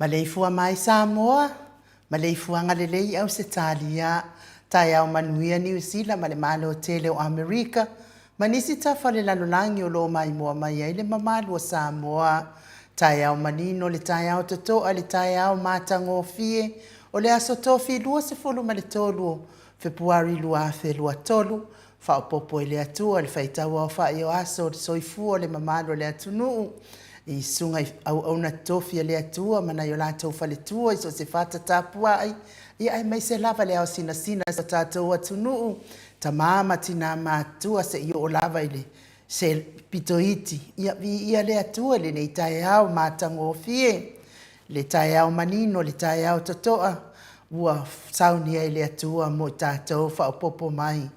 Maleifua mai Samoa, maleifuaga lelei Ausetalia, taeao manuia Niu Sila ma le Malo tele o Amerika, ma nisi tafa o le lalolagi o lo o maimoa mai ai le mamalu o Samoa. Taeao manino le taeao totoa le taeao matagofie o le aso Tofi 23 o Fepuari 2023, Faaopoopo e le Atua le faitauaofai o aso o le soifua o le mamalu o le atunuu i susuga i auauna totofi a le Atua ma nai o latou faletua i so o se fata tapuai, ia aemaise lava le ao sinasina o so tatou atunuu, tama ma tina matutua seia oo lava i le se pito iti. Ia viia le Atua i lenei taeao matagofie, le taeao manino, le taeao totoa ua saunia e le Atua mo i tatou faaopoopo mai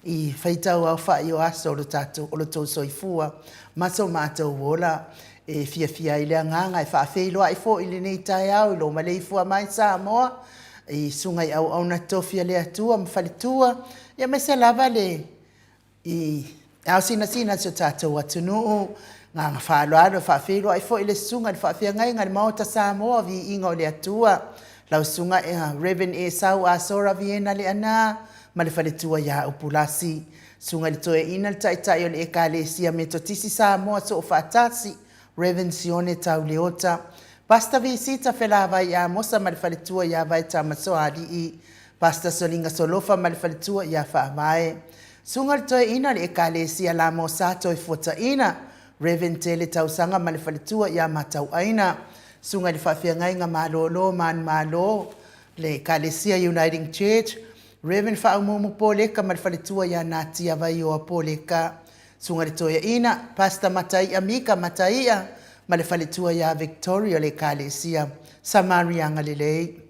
i faitauaofai o aso o lo tatou o lo outou soifua ma so matou ola. E fiafia ai le agaga e faafeiloai foi i lenei taeao i lou maleifua mai Samoa i susuga i auauna totofi a le Atua ma faletua, aemaise lava le i ao sinasina o si o tatou atunuu. Agaga faaaloalo e faafeiloai foi le susuga i le faafeagaiga i le Maota Samoa o Viiga o le Atua, lau susuga Rev Esau Asora Viena Leaana ma le faletua ia Upulasi, susuga i le Toeaina le Taitai o le Ekalesia Metotisi Samoa Soofaatasi, Rev Sione Tau Leota, Pastor Visita Felavai Amosa ma le faletua ia Vaetama Soalii, Pastor Soliga Solofa ma le faletua ia Faavae, Susuga i le Toeaina o le Ekalesia Lamosa Toefuataina, Rev Tele Tausaga ma le faletua ia Matauaina, Susuga i le Faafeagaiga Malolo Manumalo, le Ekalesia Uniting Church, Rev Faaumuumu Poleka ma le faletua ia Natia Vaioa Poleka, Susuga i le Toeaina, Pastor Mataia Mika Mataia ma le faletua ia Victoria o le Ekalesia Samaria Agalelei.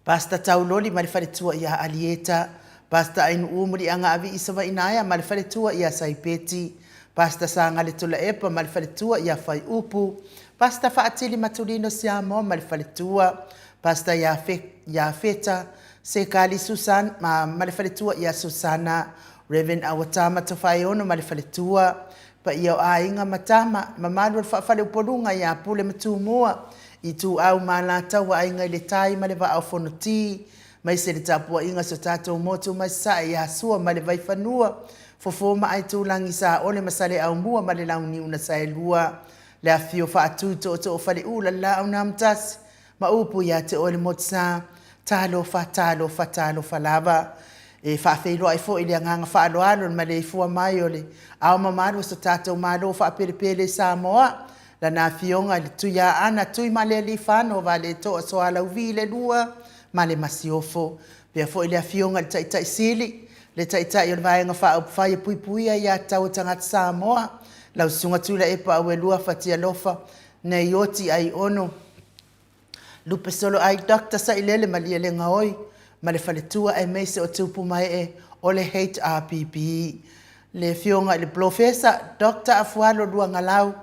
Pastor Tauloli ma le faletua ia Alieta, Pastor Ainuu Muliagaavii Savainaea ma le faletua ia Saipeti, Pastor Sagale Tulaepa ma le faletua ia Faiupu, Pastor Faatili Matulino Siamoa ma le faletua, Pastor Iafeta. Sekali Susan, ma le faletua ia Susana, Rev. Auatama Tofaeono ma le faletua, paia o aiga ma tama, mamalu o le faafaleupoluga ia Pule ma Tumua, Ituau ma Alataua, Aiga i le Tai ma le Vaa o Fonoti, maise le tapuaiga a si o tatou motu mai Sasae ia Sua ma le Vaifanua, Fofo ma Aitulagi, Saole ma Saleaaumua ma le Launiu na Saelua, le afifio o Faatui, Tootoo o Faleula, le Laau na Amotasi, ma upu ia te oe le Motusa, talofa, talofa, talofa lava. E faafeiloai foi i le agaga faaaloalo i le maleifua mai o le Ao Mamalu o so tatou Malo faapelepele i Samoa, Lana Afioga i le Tuiaana Tuimalealiifano Vaaletoa Sualauvi II ma le Masiofo. E faapea foi le Afioga i le Taitai Sili, le Taitai o le Vaega Faaupufai e Puipuia Aia Tatau a Tagata Samoa, lau Susuga Tuilaepa Auelua Fatialofa Neioti Aiono Lupesoloai Dr Sailele Malielegaoi ma le faletua aemaise o tupu ma ee o le HRPP. Le Afioga i le Polofesa Dr Afualo Luagalau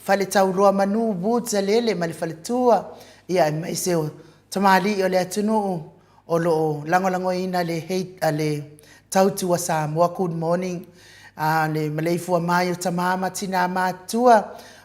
Faletauloa Manu Woods Alele ma le faletua, aemaise o tamalii o le atunuu o lo o lagolagoina le tautua Samoa. Good morning. Le maleifua mai o tama ma tina matutua,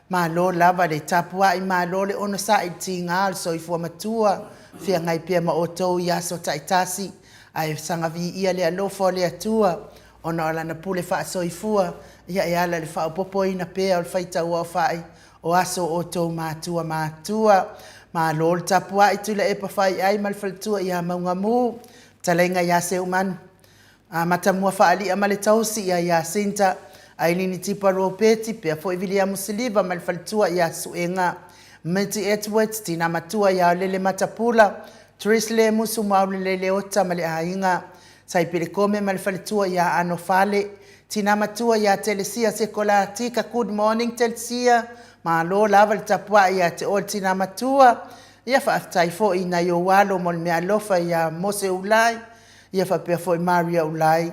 malo lava le tapuai, malo le onosai i le tiga o le soifua matua, feagai pea ma outou i aso taitasi, ae saga viia le alofa o le Atua ona o Lana pule faasoifua e ala i le faaopoopoina pea o le faitauaofai o aso o outou matua matutua. Malo le tapuai Tuilaepa Faiai ma le faletua ia Maugamu, fetalaiga ia Seumanu, Matamua Faalia ma le tausi ia Iasinta, Ailini Tipa Ropeti, pea foi Viliamu Siliva ma le faletua ia Suega, Miti Edwards, tina matua ia Lele Matapula, Therese Lemusu Maulelei Leota ma le aiga, Saipele Kome ma le faletua ia Ano Fale, Tina matua ia Telesia Sekolatika, good morning Telesia, malo lava le tapuai ia te oe le tina matua, ia faafetai foi i nai ou alo mo le meaalofa ia Mose Ulai, ia faapea foi Maria Ulai,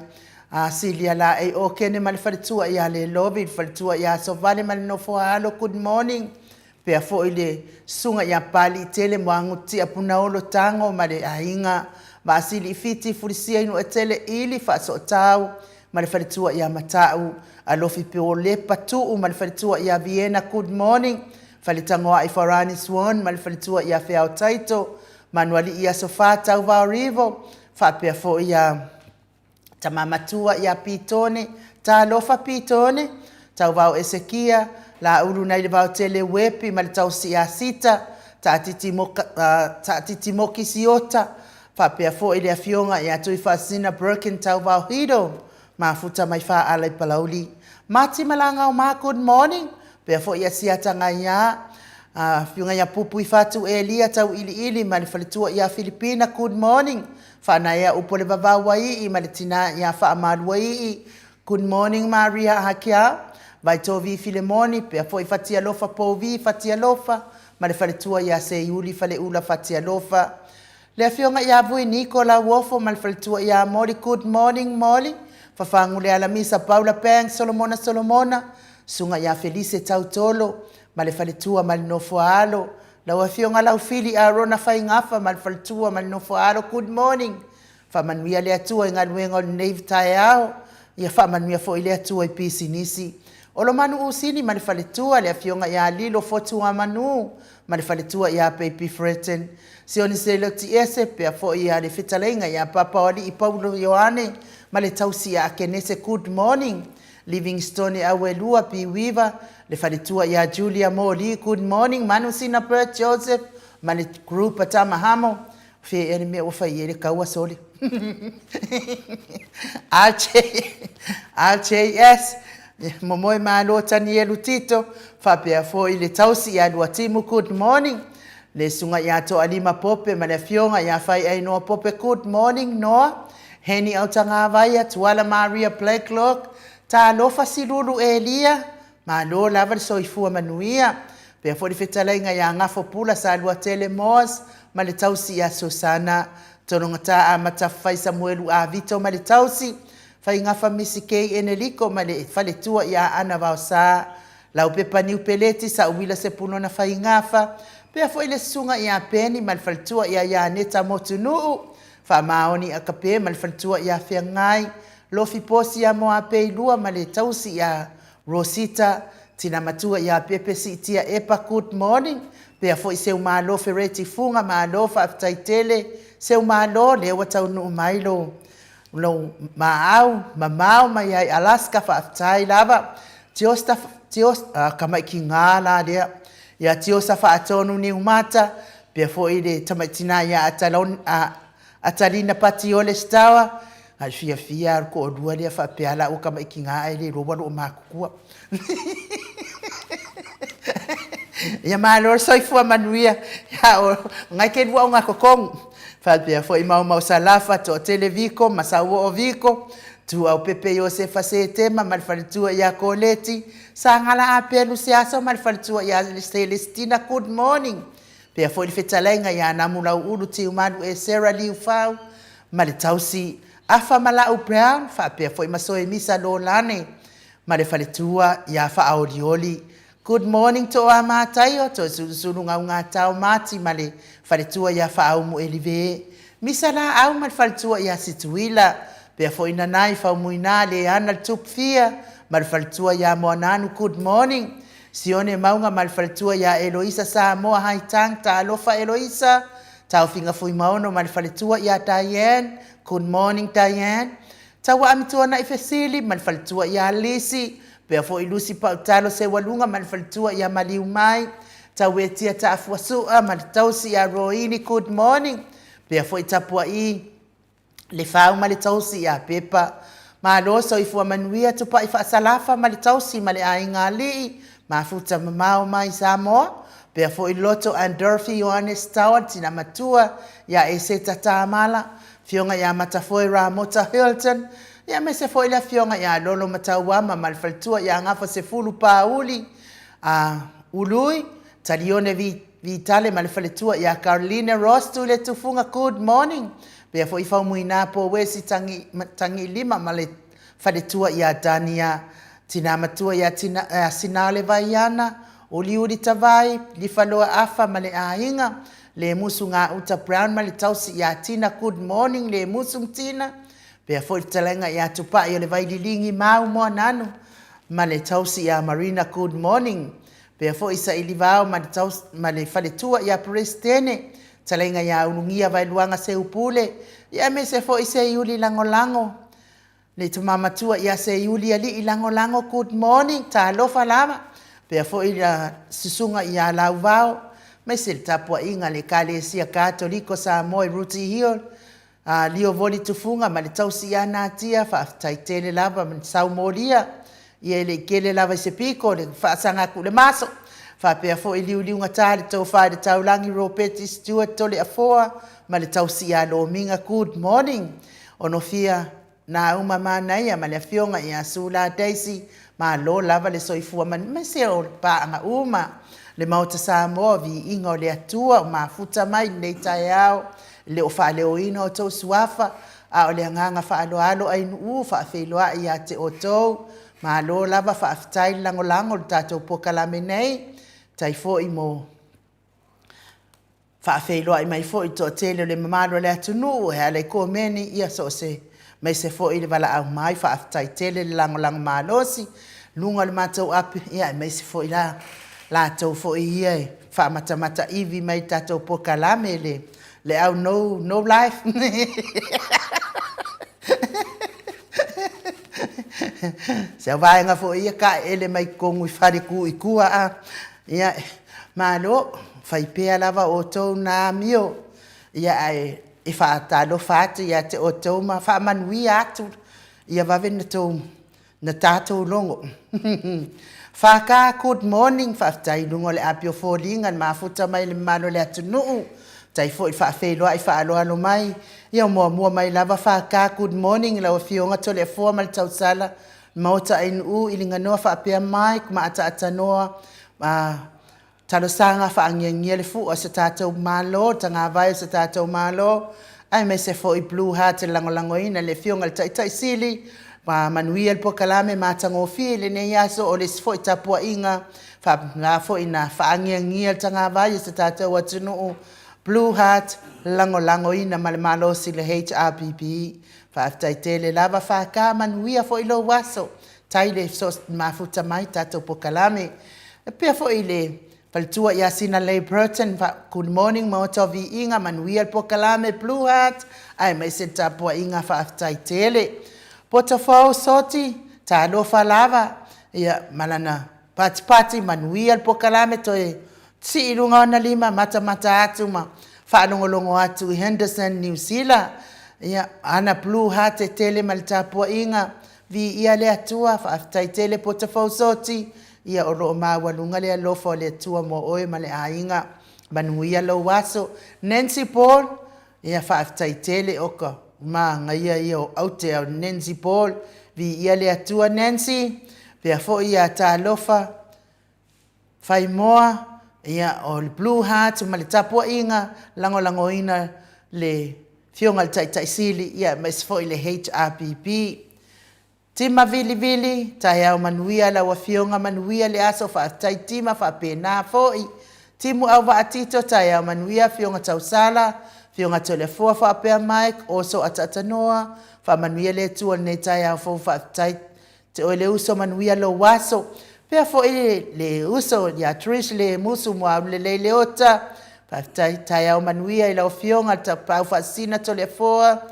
Silia Laei Okene ma le faletua ia Lelovi, le faletua ia Sovale ma le nofo a alo, good morning. Faapea foi le Susuga ia Papaliitele Muagututia Punaolo Tago ma le aiga, Vaasili Fiti Fulisia Inuatele Ili Faasootau ma le faletua ia Matau, Alofi Puolepa Tuu ma le faletua ia Viena Good morning, Faletagoai Farani Swan ma le faletua ia Feao Taito, Manualii Asofa Tauvao Rivo, faapea foi ia Tama matua ia Pitone, Talofa Pitone, Tauvao Esekia, Laulu nai le Vaotele Uepi ma le tausi ia Sita, Taatiti Moki Siota, faapea foi le afioga ia Tuifaasisina Birkin Tauvao Hido, Mafuta mai Faaala i Palauli. Mati Malagaoma Good morning, faapea foi ia Siata Gaia, Afioga ia Pupuifatu Elia Tauiliili ma le faletua ia Filipina Good morning, Faanaea upu o le vavau a Ii ma le tina ia Faamaluaii. Good morning Maria Akia, Vaitovi Filemoni, pea foi Fatialofa Povi Fatialofa ma le faletua ia Seiuli Faleula Fatialofa. Le afioga ia Vui Niko Lauofo ma le faletua ia Moli Good morning Moli, Fafagu Lealamisa Paula Banks Solomona Solomona, Susuga ia Felise Tautolo ma le faletua ma le nofo a alo, Lau Afioga Laufili Arona Faigafa ma le faletua ma le nofo a alo, good morning. Faamanuia le Atua i galuega o lenei taeao. Ia faamanuia foi le Atua i pisinisi. Olomanu Usini ma le faletua, le Afioga ia Lilo Fotuamanu ma le faletua ia Baby Freton. Sione Selotiese, pea foi ia le fetalaiga ia Papaoalii Paulo Ioane ma le tausi ia Akenese, good morning. Livingstone Auelua P. Weaver, le faletua ia Julia Moli, good morning Manusina Bert Joseph ma le group a Tama Hamo, fea ea le mea ua fai ai le kaua sole. RJ, RJS, Momoe Malo Tanielu Tito, faapea foi le tausi ia Luatimu, good morning. Le susuga ia Toalima Pope ma le afioga ia Faiainoa Pope, good morning Noa. Heni Autagavaia, Tuala Maria Blacklock, Talofa Silulu Elia, malo lava le soifua manuia. Pea foi le fetalaiga ia Gafo Pula Saluatele Moores ma le tausi ia Susana Tologata Amata Fai Samuelu Avito ma le tausi, Faigafa Misi Kay Eneliko ma le faletua ia Ana Vaosa, Laupepa Niu Peleti Sauila Sepulona Faigafa, pea foi le susuga ia Peni ma le faletua ia Ianeta Motunuu, Faamaoni Akape ma le faletua ia Feagai, Lofi Posi ia Moapeilua ma le tausi ia Rosita, Tina Matua ia Pepe Siitia Epa Good morning pea foi Seumalo Fereti Fuga malo faafetai tele Seumalo lea ua taunuu mai lou lou maau mamao mai ai Alaska faafetai lava Tiosta Tiosta Tamaitiga la lea ia Tiosa Faatonu Niumata pea foi le tamaitina ia Atalon a Atalina Patiole Stower ae fiafia a le toalua lea faapea la ua tamaitiga ae le iloa ua loomatutua. Ia malo le soifua manuia. Ia o na e te lua ogatotonu. Faapea foi Maumau Salafa, Toatele Viko ma Sauoo Viko, Tuau Pepe Iosefa Setema ma le faletua ia Koleti, Sagala Apelu Seaso ma le faletua ia Selesitina Good morning. Pea foi le fetalaiga ia Namulauulu Tiumalu Esera Liufau ma le tausi Afa Malau Brown faapea foi ma Soemisa Lolane ma le faletua ia Faaolioli Good morning Toa Mataio Toesulusulu Gaugatao Mati ma le faletua ia Faaumu Elive Misa Laau ma le faletua ia Situila pea foi Nanai Faumuina Leana le Tupufia ma le faletua ia Moananu Good morning Sione Mauga ma le faletua ia Eloisa Samoa Haitang Talofa Eloisa Taofiga Fuimaono ma le faletua ia Diane Good morning Diane Tauaamituanai Fesili ma le faletua ia Lisi, pea foi Lusi Pautalo Seualuga ma le faletua ia Maliumai, Tauetia Taafuasua ma le tausi ia Roini Good morning, pea foi Tapua'i Lefau ma le tausi ia Pepa. Malo soifua manuia Tupai Faasalafa ma le tausi ma le aiga alii, mafuta mamao mai Samoa, pea foi Loto and Dorothy Ioane Stoward tina matua ia Eseta Tamala, Afioga ia Matafoe Ramota Hilton, ia aemaise foi le Afioga ia Lolo Matauama ma le faletua ia Gafa Sefulu Pauli a Ului, Talione Vitale ma le faletua ia Caroline Ross Tuiletufuga Good morning. Pea foi Faumuina Pouesi Tagilima ma le faletua ia Dania, Tina matua ia Sinale Vaiana, Uliuli Tavai, Lifaloa Afa ma le aiga, Lemusu Gauta Brown ma le tausi ia Tina Good morning Lemusu ma Tina, pea foi le fetalaiga ia Tupai o le Vaililigi Mau Moananu ma le tausi ia Marina Good morning, pea foi Sailivao ma le tausi ma le faletua ia Peresetene, fetalaiga ia Ulugia Vaeluaga Seupule, ia aemaise foi Seiuli Lagolago Le tama matua ia Seiuli Alii Lagolago Good morning talofa lava pea foi la susuga ia Lauvao aemaise le tapuaiga a le Ekalesia Katoliko Samoa i Rooty Hill a Lio Voli Tufuga ma le tausi ia Natia faafetai tele lava ma le sau molia ia e le i kele lava i se piko le faasaga atu i le maso faapea foi Liuliugata le tofa i le taulagi Ropeti Stewart Toleafoa ma le tausi ia Lomiga Good morning Onofia Nauma Manaia ma le Afioga ia Sula Daisy, malo lava le soifua aemaise o paaga uma le Maota Samoa, viiga o le Atua o mafuta mai i lenei taeao, e le o faaleoina outou suafa, a o le agaga faaaloalo ainuu faafeiloai ia te outou, malo lava faafetai le lagolago i le tatou polokalame nei, faafetai foi mo Faafeiloai mai foi i le toatele o le mamalu o le atunuu e ala i komeni ia so o se aemaise foi le valaau mai faafetai tele le lagolago malosi luga o le matou api ia aemaise foi la latou foi ia e faamatamata ivi mai i le tatou polokalame le le au no no life se au vaega foi ia taeele mai totonu i fale tu i tua a Ia, malo, fai pea lava outou na amio, ia ae e faatalofa atu ia te outou ma faamanuia atu ia vave na tou, na tatou logo. FK, good morning, faafetai i luga o le api o foliga le mafuta mai le mamalu o le atunuu, faafetai foi le faafeiloai faaaloalo mai, ia muamua mai lava FK, good morning i lau Afioga Toleafoa ma le tausala, Maota Ainuu i Liganoa faapea Mike ma Ataatanoa ma talosaga faaagiagia le fua o se tatou Malo, le tagavai o se tatou Malo aemaise foi Blue Heart e lagolagoina le Afioga i le Taitai Sili ma manuia le polokalame matagofie i lenei aso. O le isi foi tapuaiga faapena foi na faagiagia le tagavai o se tatou atunuu. Blue Heart lagolagoina ma le malosi le HRPP. Faafetai tele lava FK manuia foi lou aso. Tai le mafuta mai tatou pokalame. E pea foi le faletua ia Sina Lei Burton, good morning Maota o Viiga, manuia le pokalame Blue Heart, aemaise le tapuaiga faafetai tele. Poto Fou Soti, talofa lava, ia malana patipati manuia le pokalame toe sii i luga ona lima matamata atu ma faalogologo atu i Henderson, Niu Sila. Ia, ana Blue Heart e tele ma le tapuaiga, viia le Atua, faafetai tele Poto Fou Soti, ia o lo o maualuga le alofa o le Atua mo oe ma le aiga, manuia lou aso. Nancy Paul, ia faafetai tele oka, manaia ia o aute a Nancy Paul, viia le Atua Nancy, pea foi ia talofa, Faimoa, ia o le Blue Heart ma le tapuaiga, lagolagoina le Afioga i le Taitai Sili, ia aemaise foi le HRPP. Tima Vilivili, taeao manuia lau Afioga, manuia le aso, faafetai Tima, faapena foi. Timu Auvaa Tito, taeao manuia Afioga Tausala, Afioga Toleafoa faapea Mike, oso Ataatanoa, faamanuia le Atua i lenei taeao fou, faafetai te oe le uso, manuia lou aso. Pea foi le uso ia Trish le Musu Muaulelei Leota, faafetai taeao manuia i lau Afioga le Tapaau Faasisina Toleafoa,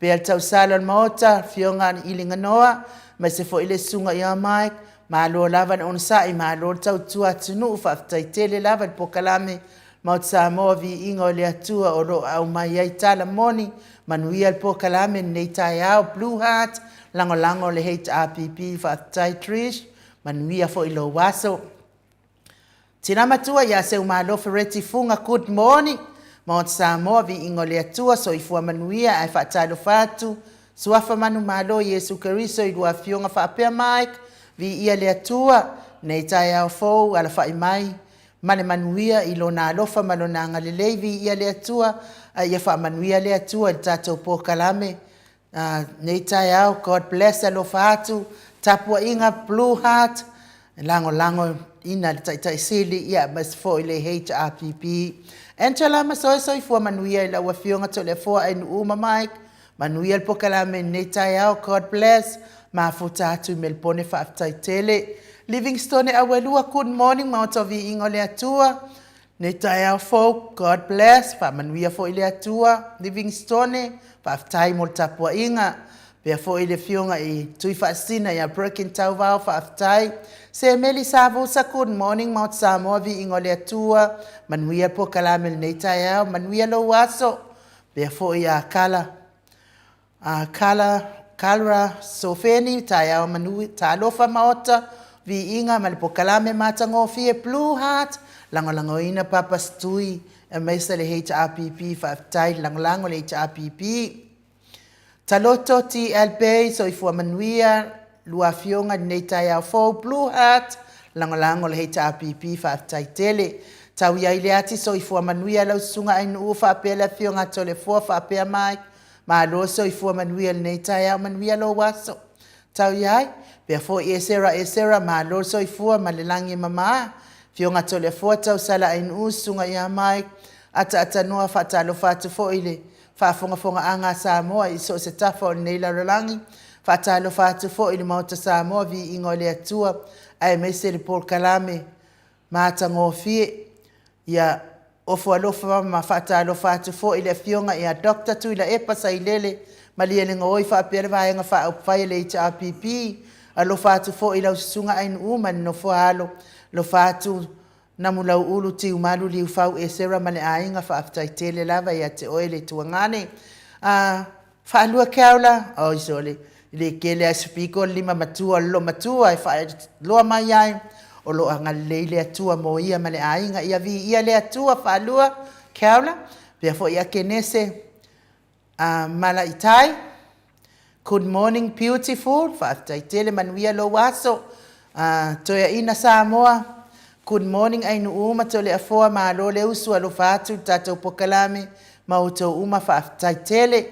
pea le tausala o le Maota, Afioga Iliganoa, aemaise foi le susuga ia Mike, malo lava le onosai, malo le tautua atunuu, faafetai tele lava i le pokalame Maota Samoa, viiga o le Atua o lo o aumai ai tala moni, manuia le pokalame i lenei taeao. Blue Heart, lagolago le HRPP, faafetai Trish, manuia foi lou aso. Tina matua ia Seumalo Fereti Fuga, good morning. Maota Samoa, viiga o le Atua, soifua manuia, ae faatalofa atu. Suafa manumalo Iesu Keriso i lua afioga faapea Mike, viia le Atua, nei taeao fou, alafai mai, ma le manuia i lona alofa ma lona agalelei, viia le Atua, a ia faamanuia le Atua i le tatou pokalame nei taeao. God bless, alofa atu, tapuaiga Blue Heart, lagolago ina le Taitai Sili, ia aemaise foi le HRPP. Angela Masoe, soifua manuia i lau Afioga Toleafoa Ainuu ma Mike, manuia le pokalame i lenei taeao. God bless, mafuta atu i Melbourne, faafetai tele. Livingstone Auelua, good morning, Maota o Viiga o le Atua, nei taeao fou, God bless, faamanuia foi le Atua. Livingstone, faafetai mo le tapuaiga. Pea foi le afioga i Tui Faasisina ia Perkin Tauvao, faafetai. Semeli Savusa, good morning, Maota Samoa, viiga o le Atua, manuia le pokalame i lenei taeao, manuia lou aso. Pea foi ia Kala, Kala, Kalra Sofeni, taeao manuia, talofa Maota, viiga ma le pokalame matagofie Blue Heart, lagolagoina Papa Stui, aemaise le HRPP, faafetai lagolago le HRPP. Taloto TL Bay, soifua manuia, lua afioga i lenei taeao fou, Blue Heart, lagolago le HRPP, faafetai tele. Tau i ai le ati, soifua manuia lau susuga Ainuu faapea le afioga Toleafoa faapea Mike, malo soifua manuia i lenei taeao, manuia lou aso. Tau i ai, pea foi Esera Esera, malo soifua ma le lagi e mama, afioga Toleafoa Tausala Ainuu, susuga ia Mike, Ataatanoa, faatalofa atu foi i le faafogafogaaga a Samoa i so o se tafa o lenei lalolagi, faatalofa atu foi i le Maota Samoa, viiga o le Atua, aemaise le polokalame matagofie. Ia ofo alofa ma faatalofa atu foi i le afioga ia Dr. Tuilaepa Sailele Malielegaoi faapea le Vaega Faaupufai a le HRPP. Alofa atu foi i lau susuga Ainuu ma le nofo a alo, alofa atu Namulauulu Tiumalu Liufau Esera ma le aiga, faafetai tele lava ia te oe le tuagane. Faalua Keaula, oi sole, le kele a se piko le lima matua o le loomatua e faailoa mai ai, o lo o agalelei le Atua mo ia ma le aiga. Ia viia le Atua. Faalua Keaula, pea foi Akenese Malaitai, good morning beautiful, faafetai tele, manuia lou aso. Toeaina Samoa, good morning Ainuu ma Toleafoa, malo le usu, alofa atu i le tatou pokalame ma outou uma, faafetai tele.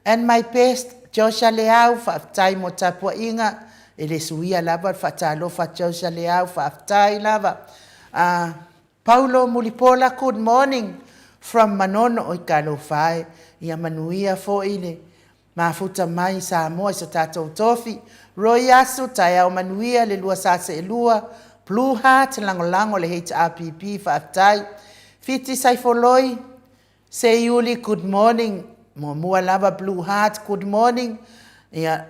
And my best, Joshua Leau, faafetai mo tapuaiga, e le suia lava le faatalofa a Joshua Leau, faafetai lava. Paulo Mulipola, good morning. From Manono oi talofa e, ia manuia foi le mafuta mai i Samoa i so tatou tofi. Roy Asu, taeao manuia le lua sa seelua, Blue Heart lagolago le HRPP faafetai. Fiti Saifoloi, Seiuli good morning, muamua lava Blue Heart good morning, ia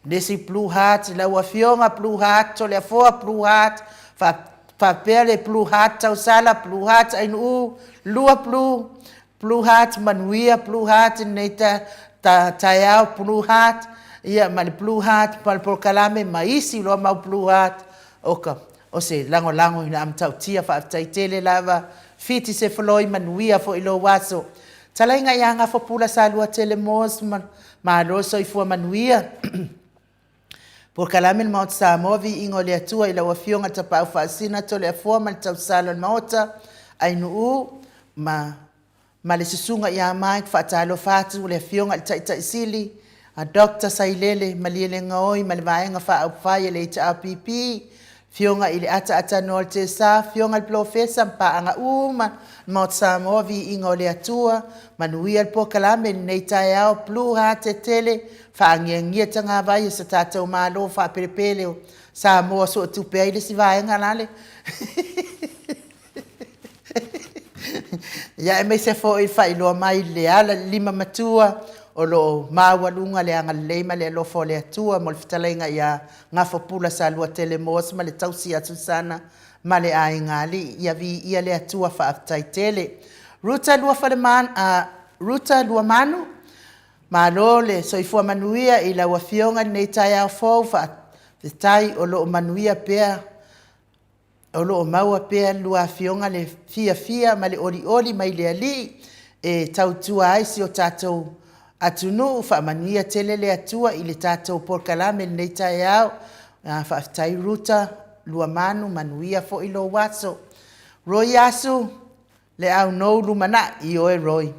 le isi Blue Heart i lau Afioga Blue Heart Toleafoa Blue Heart, faapea le Blue Heart Tausala, Blue Heart Ainuu, lua Blue, Blue Heart Manuia, Blue Heart lenei ta, ta, taeao Blue Heart, ia ma le Blue Heart ma le polokalame ma isi loa mau Blue Heart o ka o se lagolago ina a matautia. Faafetai tele lava Fiti Sefoloi, manuia foi lou aso. Talaiga ia Gafapula Saluatele Moss, ma malo le soifua manuia. Polokalame le Maota Samoa, viiga o le Atua i lau Afioga i le Tapaau Faasisina Toleafoa ma le tausala o le Maota Ainuu ma ma le Susuga ia Mike. Faatalofa atu le Afioga i le Taitai Sili a Dr. Sailele Malielegaoi ma le Vaega Faaupufai a le HRPP, Afioga i le Ataatatanoa o le TSA, Afioga i le Polofesa ma paaga uma le Maota Samoa, viiga o le Atua, manuia le polokalame i lenei taeao. Blue Heart tetele, faaagiagia tagavai o se tatou Malo faapelepele o Samoa suetupe ai le isi vaega lale. Ia aemaise foi le faailoa mai i le ala i le lima matua o lo o maualuga le agalelei ma le alofa o le Atua mo le fetalaiga ia Gafapula Saluatele Moss ma le tausi ia Susana ma le aiga alii. Ia viia le Atua, faafetai tele. Ruta Luafalemanu, Ruta Luamanu, malo le soifua manuia i lau Afioga i lenei taeao fou, faafetai o lo o manuia pea, o lo o maua pea e lua afioga le fiafia ma le olioli mai le Alii e tautua ai si o tatou atunuu. Faamanuia tele le Atua i le tatou polokalame i lenei taeao. Faafetai Ruta Luamanu, manuia foi lou aso. Roy Asu, le au nou lumanai, ioe Roy.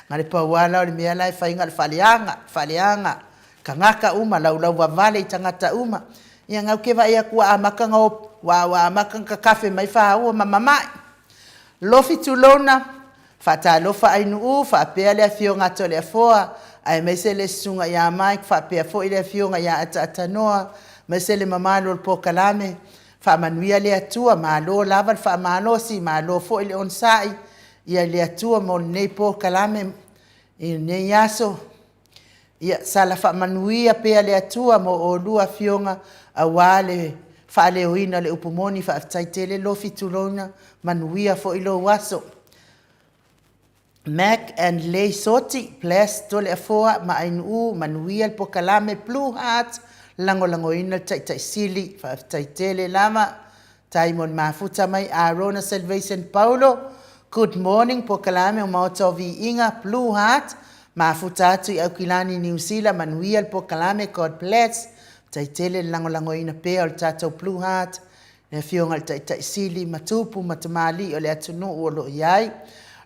Na o le pau lava la o le mea la e fai na o le faaleaga, faaleaga, tagata uma, laulauvavale i tagata uma. Ia lena ou te vaai atu ua amata ona o, ua amata ona tatafe mai faua ma mama'i. Lofi tulouna, faatalofa Ainuu faapea le afioga a Toleafoa aemaise le susuga ia Mike faapea foi le afioga ia Ataatanoa aemaise le mamalu o le polokalame. Faamanuia le Atua, malo lava le faamalosi, malo foi le onosai i le Atua mo lenei polokalame i lenei aso. Ia sala faamanuia pea le Atua mo oulua afioga aua le faaleoina o le upu moni. Faafetai tele Lofi tulouna, manuia foi lou aso. Mac and Lei Soti, Bless Toleafoa ma Ainuu, manuia le polokalame Blue Heart, lagolagoina le Taitai Sili, faafetai tele lava. Tai mo le mafuta mai Arona Salvation Paulo, good morning polokalame o Maota o Viiga, Blue Heart, mafuta atu i Aukilani Niu Sila, manuia le polokalame, God bless. Faafetai tele le lagolagoina pea o le tatou Blue Heart, le Afioga i le Taitai Sili ma tupu ma tamalii o le atunuu o lo o i ai.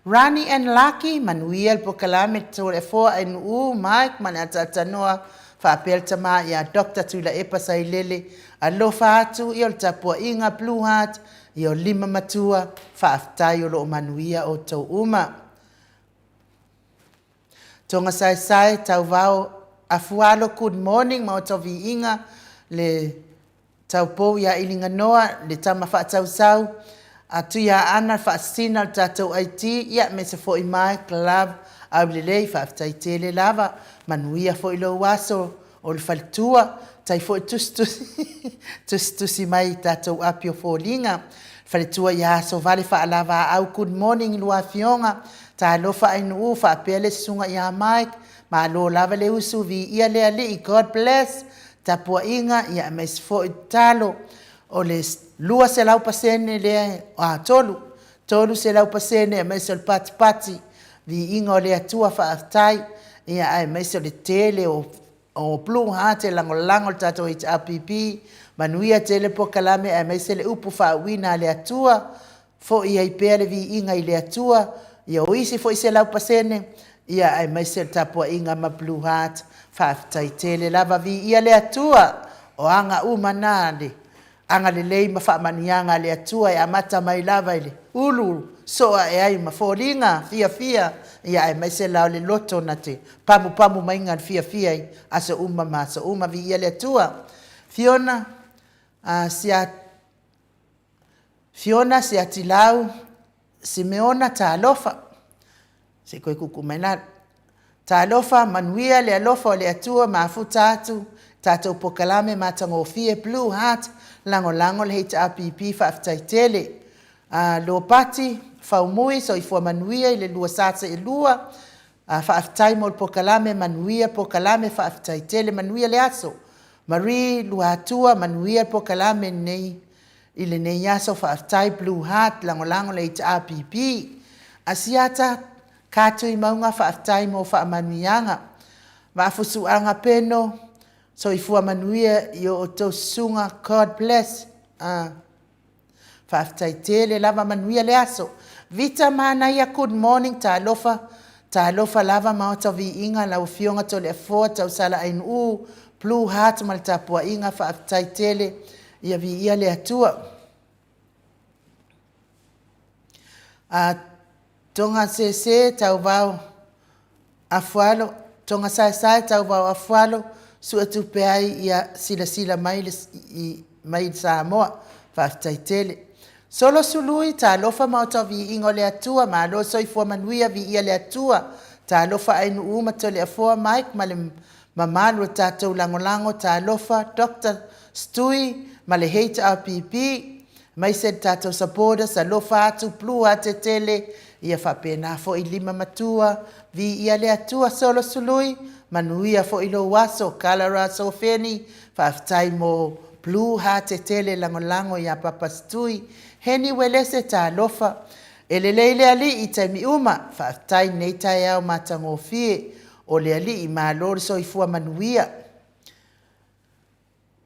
Rani and Laki, manuia le polokalame Toleafoa NU, Mike ma le Ataatanoa faapea le tama ia Doctor Tuilaepa Sailele, alofa atu ia o le tapuaiga Blue Heart, ia o lima matua, faafetai o lo o manuia outou uma. Toga saesae, Tauvao Afualo, good morning Maota o Viiga, le Taupou ia Iliganoa, le tama faatausau a Tuiaana, le faasisina o le tatou IT, ia aemaise foi Mike, Love, Aulelei, faafetai tele lava, manuia foi lou aso o le faletua, tai foi tusitusi, tusitusi mai i tatou api o foliga. Faletua ia Asovale Faalavaau, good morning i lua afioga, talofa Ainuu faapea le susuga ia Mike, malo lava le usu, viia le Alii, God bless. Tapuaiga ia aemaise foi tatalo o le 200% lea, a 3, 300% aemaise o le patipati, viiga o le Atua, faafetai, ia aemaise o le tele o Blue Heart e lagolago le tatou HRPP, manuia tele polokalame aemaise le upu faauuina a le Atua, foi ai pea le viiga i le Atua, ia o isi foi 100%, ia aemaise le tapuaiga ma Blue Heart, faafetai tele lava, viia le Atua, o aga uma na le agalelei ma faamanuiaga a le Atua e amata mai lava i le ulu soo ae ai ma foliga fiafia, ia aemaise la o le loto na te pamupamu maiga le fiafia i aso uma ma aso uma. Viia le Atua. Fiona, a Fiona Siatilau Simeona, talofa. Se i toe tuutuu mai lalo. Talofa, manuia le alofa o le Atua mafuta atu tatou polokalame matagofie Blue Heart, lagolago le HRPP, faafetai tele. Lopati Faumui, soifua manuia i le lua sa seelua. Faafetai mo le polokalame, manuia polokalame, faafetai tele, manuia le aso. Marie Luatua, manuia le polokalame lenei i lenei aso, faafetai Blue Heart, lagolago le HRPP. Asiata Katuimauga, faafetai mo faamanuiaga. Vaafusuaga Peno, soifua manuia i o outou susuga, God bless. Faafetai tele lava, manuia le aso. Vita Manaia, good morning, talofa, talofa lava Maota Viiga, lau Afioga Toleafoa Tausala Ainuu, Blue Heart ma le tapuaiga, faafetai tele, ia viia le Atua. Toga Sese Tauvao Afualo, Toga Saesae Tauvao Afualo, suetupe ai ia silasila mai mai Samoa, faafetai tele. Solo Sului, talofa Maota Viiga o le Atua, malo le soifua manuia, viia le Atua. Talofa Ainuu ma Toleafoa Mike ma le mamalu o le tatou lagolago, talofa Dr Stui ma le HRPP, aemaise le tatou supporters, alofa atu Blue Heart tele, ia faapena foi lima matua, viia le Atua. Solo Sului, manuia foi lou aso. Kalara Sofeni, faafetai mo Blue Heart tele lagolago ia Papa Stui. Heni Uelese, talofa, e lelei le Alii i taimi uma, faafetai i lenei taeao matagofie o le Alii, malo le soifua manuia.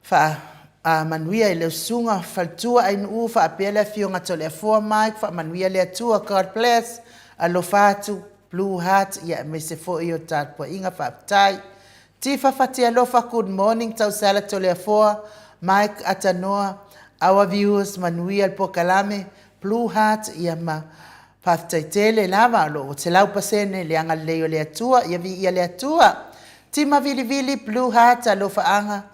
Faamanuia i lau susuga faletua Ainuu faapea le afioga Toleafoa Mike, faamanuia le Atua, God bless, alofa atu Blue Heart, ia aemaise foi o tapuaiga, faafetai. Tifa Fatialofa, good morning Tausala Toleafoa, Mike Atanoa, our viewers, manuia le polokalame Blue Heart, ia ma faafetai tele lava, o lo o 100% le agalelei o le Atua, ia viia le Atua. Tima Vilivili, Blue Heart, alofaaga,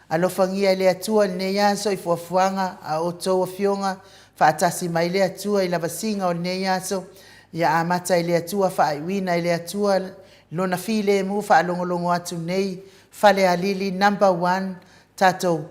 alofagia e le Atua i lenei aso i fuafuaga a outou afioga, faatasi mai le Atua i lavasiga o lenei aso, ia amata e le Atua, faaiuina e le Atua Lona filemu. Faalogologo atu nei Falealili number 1, tatou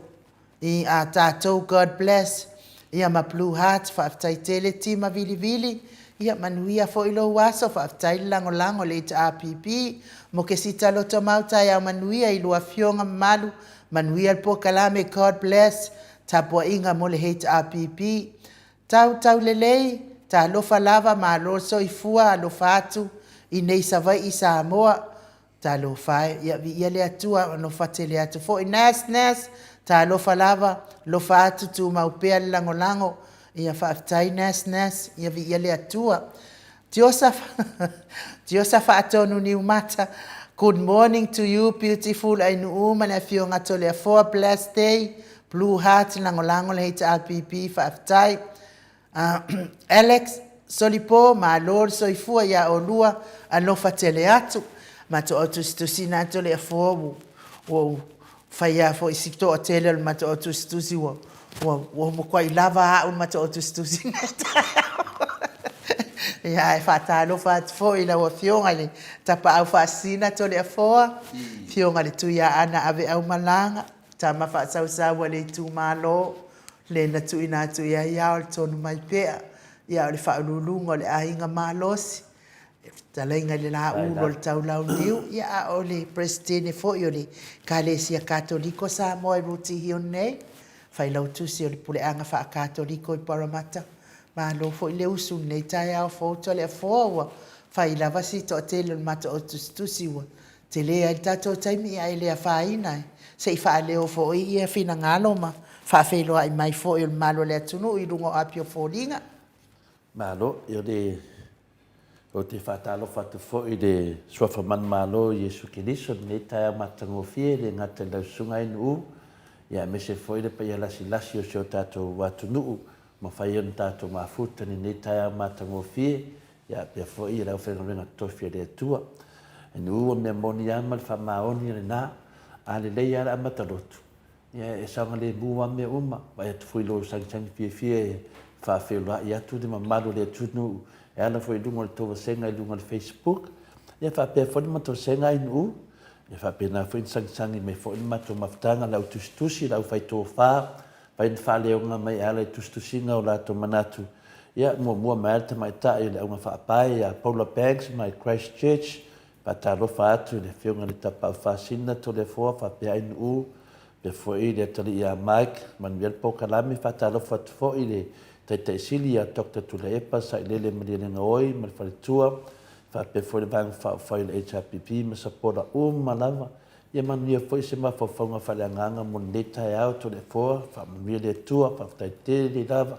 i a tatou, God bless, ia ma Blue Heart, faafetai tele Tima Vilivili, ia manuia foi lou aso, faafetai le lagolago le HRPP. Mo Kesita Lotomau, taeao manuia i lua afioga mamalu, manuia le polokalame, God bless, tapuaiga mo le HRPP. Tau Taulelei, talofa lava, malo le soifua, alofa atu i nei Savaii Samoa, talofa e, ia viia le Atua, alofa tele atu foi. Nas Nas, talofa lava, alofa atu, tumau pea le lagolago, ia faafetai Nas Nas, ia viia le Atua. Tiosa, Tiosa Faatonu Niumata, good morning to you beautiful Ainuu ma le afioga Toleafoa, blessed day, Blue Heart, lagolago le HRPP, faafetai. Alex Solipo, malo le soifua ia olua, alofa tele atu. Matou au tusitusi na Toleafoa ua ua faia foi si toatele o le matou au tusitusi ua ua ua matuai lava au le matou au tusitusi. Ia ae faatalofa atu foi i lau Afioga i le Tapaau Faasisina Toleafoa, Afioga i le Tuiaana Aveaumalaga, tama faasausau a le itumalo, le na tuuina atu i ai ao le tonu mai pea, ia o le faauluuluga o le aiga malosi, le fetalaiga i le Laulu o le Taulauniu, ia a o le Peresetene foi o le Ekalesia Katoliko Samoa i Rooty Hill nei, Failautusi o le Puleaga Faa-Katoliko i Parramatta. Malo foi le usu i lenei taeao fou Toleafoa, ua fai lava si toatele o le matou au tusitusi ua tele ai le tatou taimi, ae le afaina se i faaleo foi ia finagalo ma faafeiloai mai foi o le mamalu o le atunuu i luga o api o foliga. Malo, ou te faatalofa atu foi i le Suafa Manumalo o Iesu Keriso i lenei taeao matagofie, e le gata i lau Susuga Ainuu, aemaise foi le paia lasilasi o si o tatou atunuu. mafai ona tatou mafuta i lenei taeao matagofie, ia pea foi le aufaigaluega totofi a le Atua. E nuu o mea moni lava ma le faamaoni lena, a lelei lava le amata lotu, ia e saogalemu lava mea uma. Vaai atu foi i lou sagisagi fiafia e faafeiloai atu le mamalu o le atunuu e ala foi i luga o le tou vasega i luga o le Facebook, ia faapea foi le matou vasega i Nu'u, ia faapena foi ona sagisagi mai foi le matou mafutaga, le au tusitusi, le au fai tofa, fai ni faaleoga mai e ala i tusitusiga o latou manatu. Ia, muamua mai lava le tamaitai o le auga faapae ia Paula Banks mai Christchurch, faatalofa atu i le Afioga i le Tapaau Faasina Toleafoa faapea Ainu'u, faapea foi le atalii ia Mike, manuia le polokalame. Faatalofa atu foi i le Taitai Sili ia Doctor Tuilaepa Sailele Malielegaoi ma le faletua, faapea foi le Vaega Faaupufai o le HRPP ma sapola uma lava. Ia manuia foi se mafaufauga faaleagaga mo lenei taeao, Toleafoa, faamanuia le Atua, faafetai tele lava.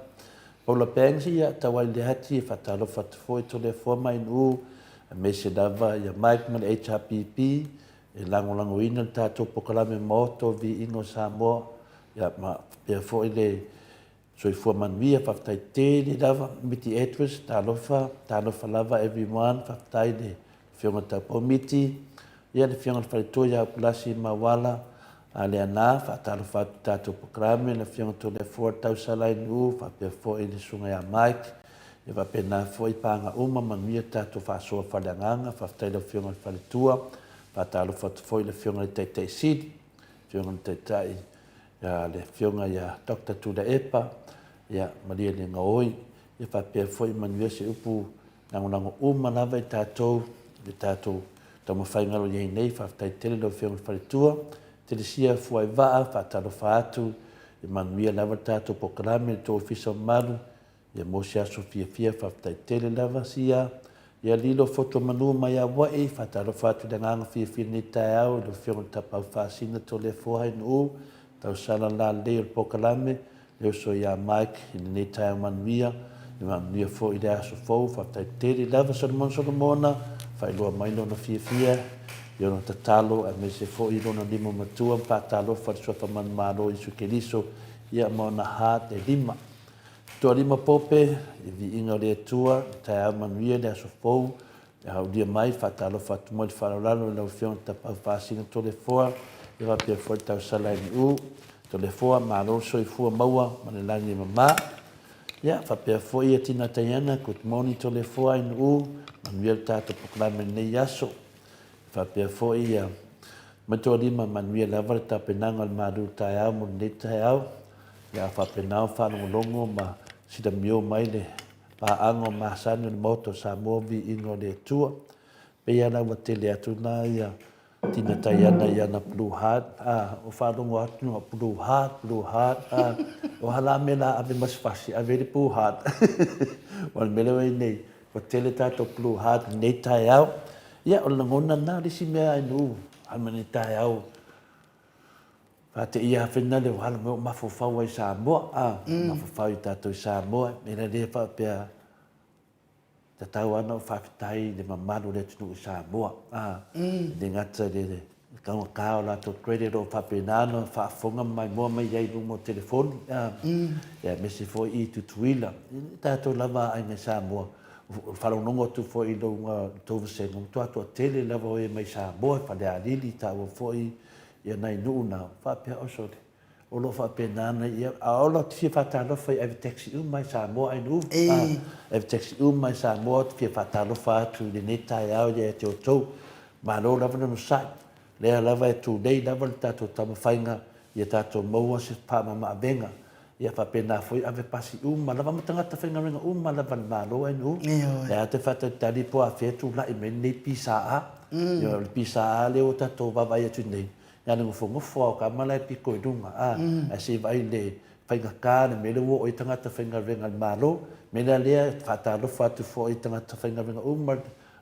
Paula Banks, ia, tau ai le ati e faatalofa atu foi Toleafoa ma Ainu'u, aemaise lava ia Mike ma le HRPP e lagolagoina le tatou polokalame Maota o Viiga o Samoa, ia, ma faapea foi le Soifua manuia, faafetai tele lava Miti Edwards, talofa, talofa lava everyone, faafetai le Afioga i le Taupou Miti, ia le Afioga i le Faletua ia Upulasi Mauala, a Leaana, faatalofa atu i tatou polokalame, le Afioga Toleafoa Tausala Inu, faapea foi le Susuga ia Mike, ia faapena foi paga uma, manuia le tatou faasoa faaleagaga, faafetai i le Afioga i le Faletua, faatalofa atu foi i le Afioga i le Taitai Sili, Afioga i le Taitai ia le Afioga ia Doctor Tuilaepa, ia malie le gaoi, ia faapea foi manuia se upu lagolago uma lava i tatou i le tatou taumafaiga o lo o i ai nei. Faafetai tele lau Afioga i le Faletua, Telesia Fuaivaa, faatalofa atu, ia manuia lava le tatou polokalame i le tou ofisa mamalu, Ia mo se aso fiafia faafetai tele lava sia ia lilo foto manu mai Hawaii faatalofa atu i le agaga fiafia i lenei taeao i lau afioga i le Tapaau Faasina Toleafoa Hainuu tausala lalelei o le polokalame le uso ia Mike i lenei taeao manuia ia manuia foi i le aso fou faafetai tele lava Solomon Solomona faailoa mai lona fiafia i ona tatalo aemaise foi i lona lima matua ma faatalofa i le Suafa Manumalo Iesu Keriso ia ma ona heart e lima. Toalima Pope, i viiga o le Atua, i taeao manuia le aso fou, e aulia mai, faatalofa atu mai le faaaloalo i lau Afioga Tapaau Faasina Toleafoa, ia faapea foi le tausala i Nu'u, Toleafoa, malo le soifua maua ma le lagi e mama. Ia, faapea foi ia Tina Taiana, good morning Toleafoa i Nu'u, manuia le tatou polokalame i lenei aso. Faapea foi ia Matoalima, manuia lava le tapenaga o le malu taeao mo lenei taeao. Ia faapena ona faalogologo ma silamio mai le paaga o masani o le Maota o Samoa, viiga o le Atua. Pei lava la ua tele atu na ia Tina Taiana i ana blue heart, a, o faalogo atu na blue heart, blue heart, a, o a la mea la ave ma se fasi, ave i le blue heart. O le mea lea ua i ai nei, Ua tele tatou blue heart i lenei taeao. Ia, o le lagona lena, o le isi mea ai nuu, ala mai lenei taeao, faateia lava foi lea ua ala mai ou mafaufau ai i Samoa, a, mafaufau i tatou i Samoa, e le faapea, tatau lava ona ou faafetai i le mamalu o le atunuu i Samoa, a, e le gata i le taugata o latou credit o lo o faapena ona faafofoga ma maimoa mai ai i luga o telefoni, aemaise foi i Tutuila. E tatou lava aiga i Samoa, faalogologo atu foi i luga o tou vasega, ua matua toatele lava o e mai Samoa, Falealili, taua foi ia nai nuu na, faapea, oh sole, o lo o faapena ona ia, a o te fia faatalofa i ave taxi uma i Samoa ai nuu, ave taxi uma i Samoa, ou te fia faatalofa atu i lenei taeao ia te outou. Malo lava le onosai, lea lava e tulei lava le tatou taumafaiga ia tatou maua se faamamaavega, ia faapena foi ave pasi uma lava ma tagata faigaluega uma lava a le Malo ai nuu. Lea lava te faatalitali po o afea e tulai mai lenei PSA. Ia o le PSA lea ua tatou vaavaai atu nei, Na o le nofonofo lava o tama la e pito i luga, a, ae se i vaai i le faigata le mea lea ua oo i ai tagata faigaluega a le Malo. O le mea la lea, e faatalofa atu foi i tagata faigaluega uma a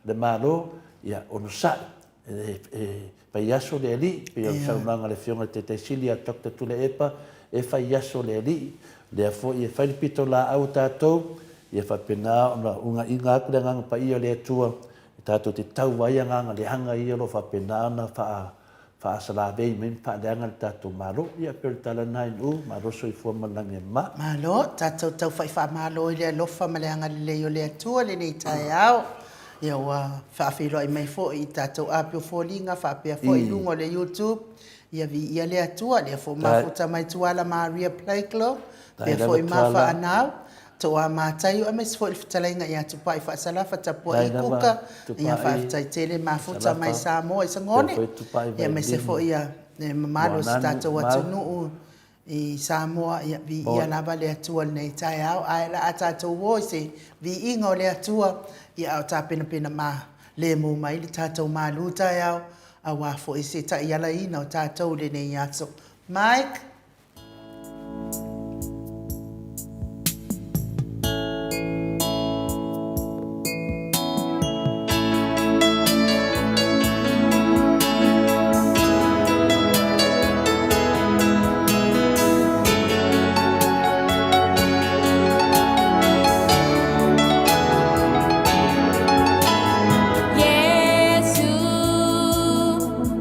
le Malo, ia onosai, e fai aso le Alii, pei o le saunoaga a le Afioga i le Taitai Sili ia Doctor Tuilaepa, e fai aso le Alii. O lea foi e fai le pitolaau a tatou, ia faapena ona unaiga atu le Agaga Paia o le Atua, e tatou te tau ai agaga leaga ia o lo o faapena ona faa. faasalavei mai ma faaleaga le tatou Malo. Ia pei o le tala lena i Nu'u, malo le soifua ma le lagi e mama. Malo, tatou taufa'i faamalo i le alofa ma le agalelei o le Atua i lenei taeao. Ia ua faafeiloai mai foi i tatou api o foliga faapea foi i luga o le YouTube. Ia viia le Atua, lea foi ua mafuta mai Tuala Maria Blaiklow, faapea foi Mafa Anau, Toa Mataio aemaise foi le fetalaiga ia Tupai Faasalafa Tapuai Kuka. Ia faafetai tele mafuta mai Samoa i Sagone, ia aemaise foi ia le mamalu o si tatou atunuu i Samoa. Ia viia lava le Atua i lenei taeao. Ae o le a tatou o i se viiga o le Atua, ia a o tapenapena malemu mai le tatou malu taeao aua foi se taialaina o tatou i lenei aso. Mike. Iesu,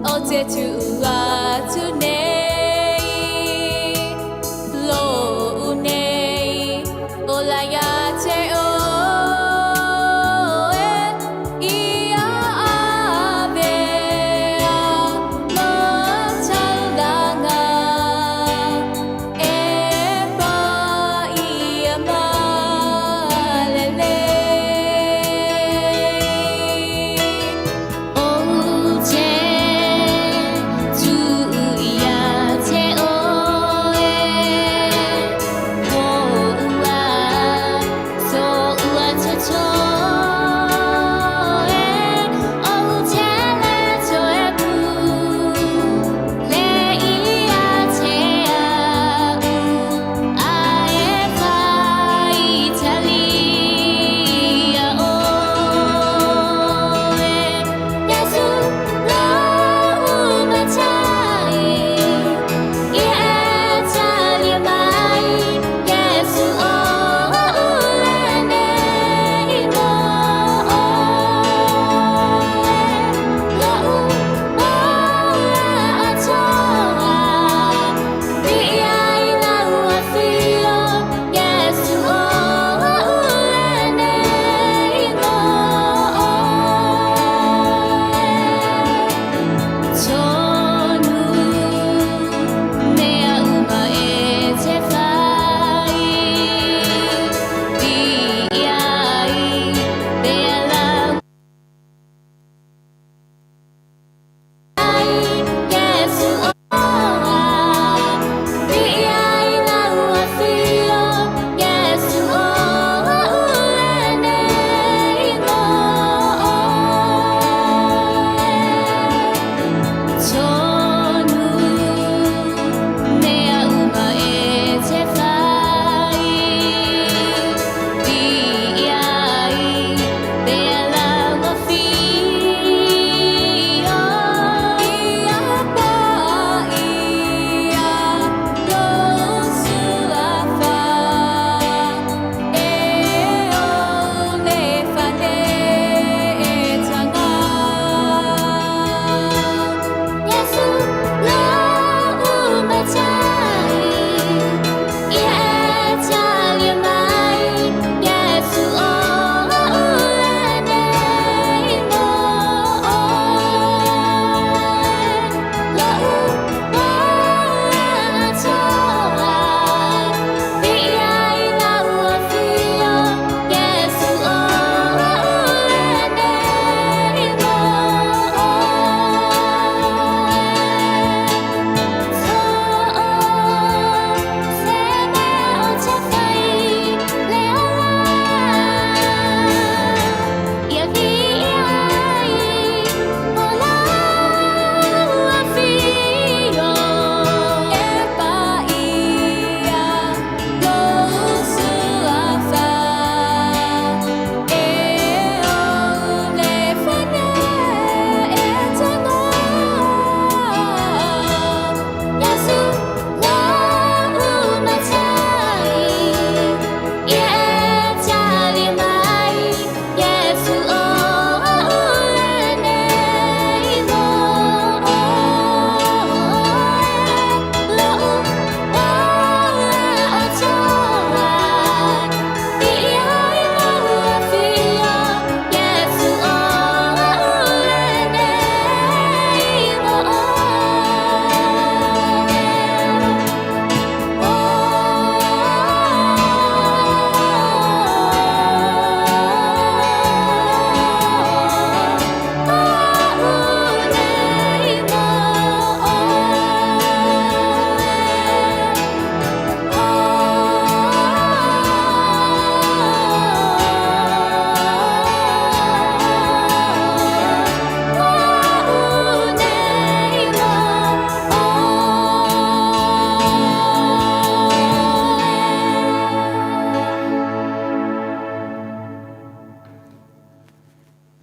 o te tuu atu nei.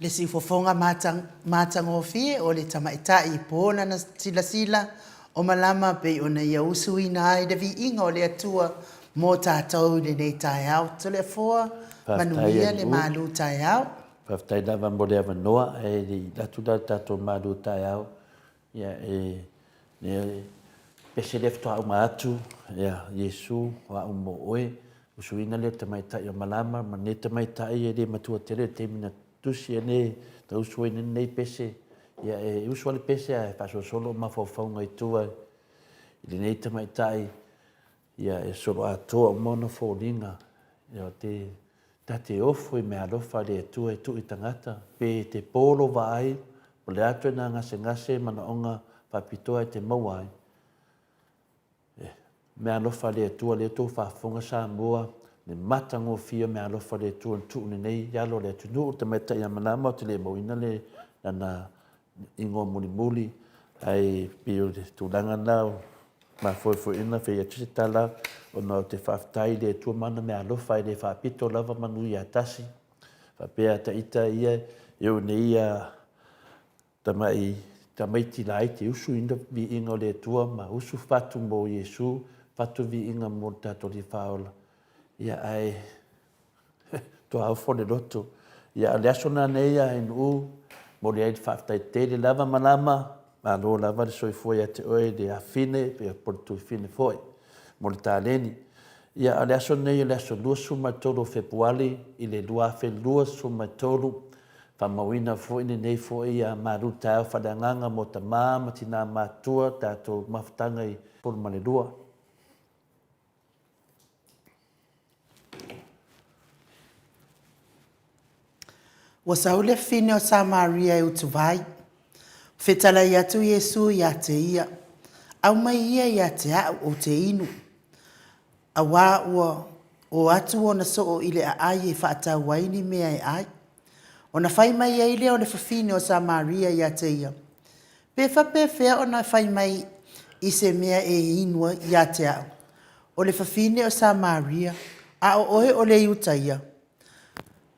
Le siufofoga matagofie o le tamaitai po lana silasila o malama pei ona ia usuina ai le viiga o le Atua mo tatou i lenei taeao. Toleafoa, manuia le malu taeao. Faafetai lava mo le avanoa, ae le i alu atu la le tatou malu taeao, ia e le pese lea faatoa uma atu, ia Iesu o a'u mo oe, usuina lea o le tamaitai o Malama ma lenei tamaitai e le matua tele le taimi na tusi ai nei, na usu ai nei pese, ia e usu lava le pese ae faasolosolo o mafaufauga i tua i lenei tamaitai, ia e solo atoa uma ona foliga, ia te ta te ofo i meaalofa a le Atua e tuu i tagata, pe te po lou vaai, po o le a ituaiga gasegase, manaoga faapitoa e te maua ai, e meaalofa a le Atua lea tou faafofoga Samoa, le matagofie o meaalofa a le Atua na tuu lenei i alo o le atunuu, le tamaitai ia Malama ou te le mauina le lana igoa mulimuli, ae pei o le tulaga lena o mafoefoeina fai atu se tala ona ou te faafetai i le Atua ma ana meaalofa e le faapito lava manu ia tasi. Faapea ta ita ia e o nei ia tamai tamaiti laiti e usu i viiga o le Atua ma usu fatu mo Iesu, fatu viiga mo le tatou Alii Faaola. Ia ae Toa ofo le loto. Ia, o le aso lena nei a Nuu, momoli ai le faafetai tele lava malama, malo lava le soifua ia te oe le afine po o le tuafafine foi mo le taleni. Ia, a o le aso lenei o le aso 23 o Fepuari i le 2023, faamauina foi lenei foi malu taeao faaleagaga mo tama ma tina matutua tatou mafutaga i 12. Ua sau le fafine o Samaria e utuvai. Fetalai atu Iesu ia te ia, Aumai ia ia te a'u ou te inu. Auā ua o atu ona soo i le aai e faatau ai ni mea e ai. Ona fai mai ai lea o le fafine o Samaria ia te ia, Pe faapefea ona fai mai i se mea e inu ia te a'u, o le fafine o Samaria, a o oe o le Iutaia?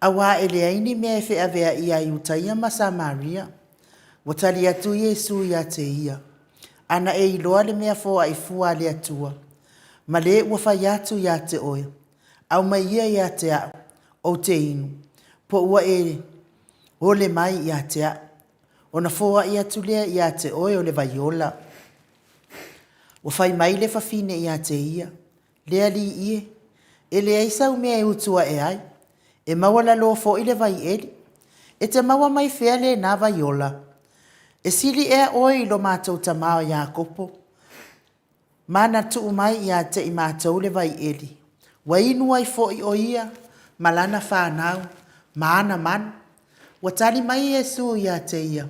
Auā e leai ni mea e feaveai iā Iutaia ma Samaria. Ua tali atu Iesu ia te ia, Ana e iloa le mea foai fua a le Atua, ma le ua fai atu ia te oe, Aumai ia ia te a'u, ou te inu, po ua e ole mai ia te a'u, ona foai atu lea ia te oe o le vai ola. Ua fai mai le fafine ia te ia, Le alii e, e leai sau mea e utu aʻe ai, e maualalo foi le vai eli. E te maua mai fea lena vai ola? E sili ea oe i lo matou tama o Iakopo, ma na tuu mai ia te i matou le vai eli, ua inu ai foi ʻo ia ma lana fanau ma ana manu? Ua tali mai Iesu ia te ia,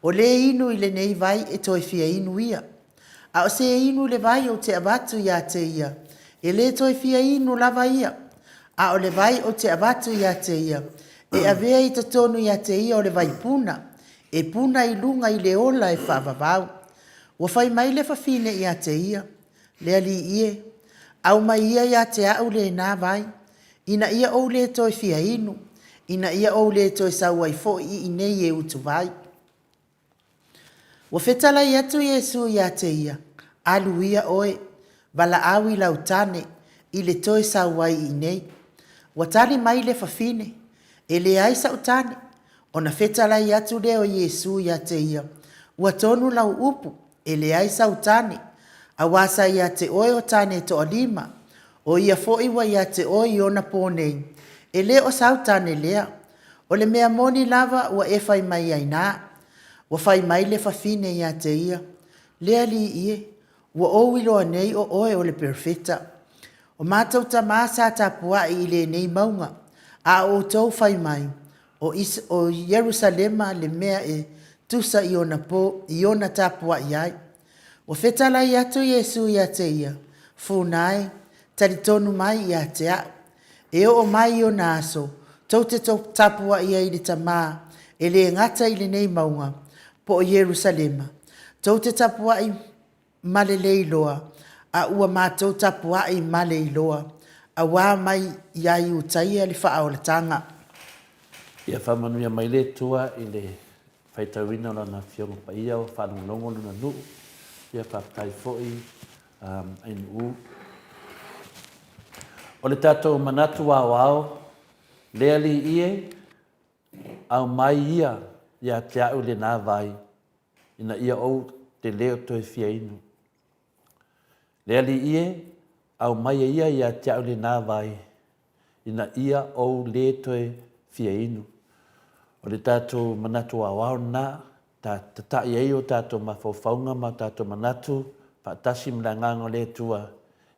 O le inu i lenei vai e toe fia inu ia. A o se inu i le vai ou te avatu ia te ia, e le toe fia inu lava ia. A o le vai ou te avatu ia te ia, e avea i totonu ia te ia o le vai puna, e puna i luga i le ola e faavavau. Ua fai mai le fafine ia te ia, Le alii e, aumai ia ia te a'u lena vai, ina ia ou le toe fia inu, ina ia ou le toe sau ai foi i inei e utuvai. Ua fetalai atu Iesu ia te ia, Alu ia oe, valaau i lau tane, i le toe sau ai i inei. Ua tali mai le fafine, E leai sa'u tane. Ona fetalai atu lea o Iesu ia te ia, Ua tonu lau upu, e leai sau tane, auā sa ia te oe o tane e toalima, o ia foi ua ia te oe i ona pō nei, e le o sau tane lea. O le mea moni lava ua e fai mai ai nā. Ua fai mai le fafine ia te ia, Le alii e, ua ou iloa nei o oe o le perofeta. O matou tamā sa tapuai i lenei mauga, a o outou fai mai, o o Ierusalema le mea e tusa i ona po, i ona tapuai ai. Ua fetalai atu Iesu ia te ia, Funa e, talitonu mai ia te a'u. E oo mai i ona aso, tou te tapuai ai i le Tamā, e le gata i lenei mauga, po o Ierusalema. Tou te tapuai ma le le iloa, a ua matou tapuai ma le iloa, auā mai ia Iutaia le faaolataga. Ia faamanuia mai le Atua i le faitauina o Lana Afioga Paia ua faalogologo Lona nuu. Ia faafetai foi Ainuu. O le tatou manatu aoao, Le Alii e, aumai ia ia te a'u lena vai, ina ia ou te le o toe fia inu. Le Alii e, aumaia ia ia te a'u lena vai, ina ia ou lē toe fia inu. O le tatou manatu aoao lena, ta tata'i ai o tatou mafaufauga ma o tatou manatu faatasi ma le Agaga o le Atua,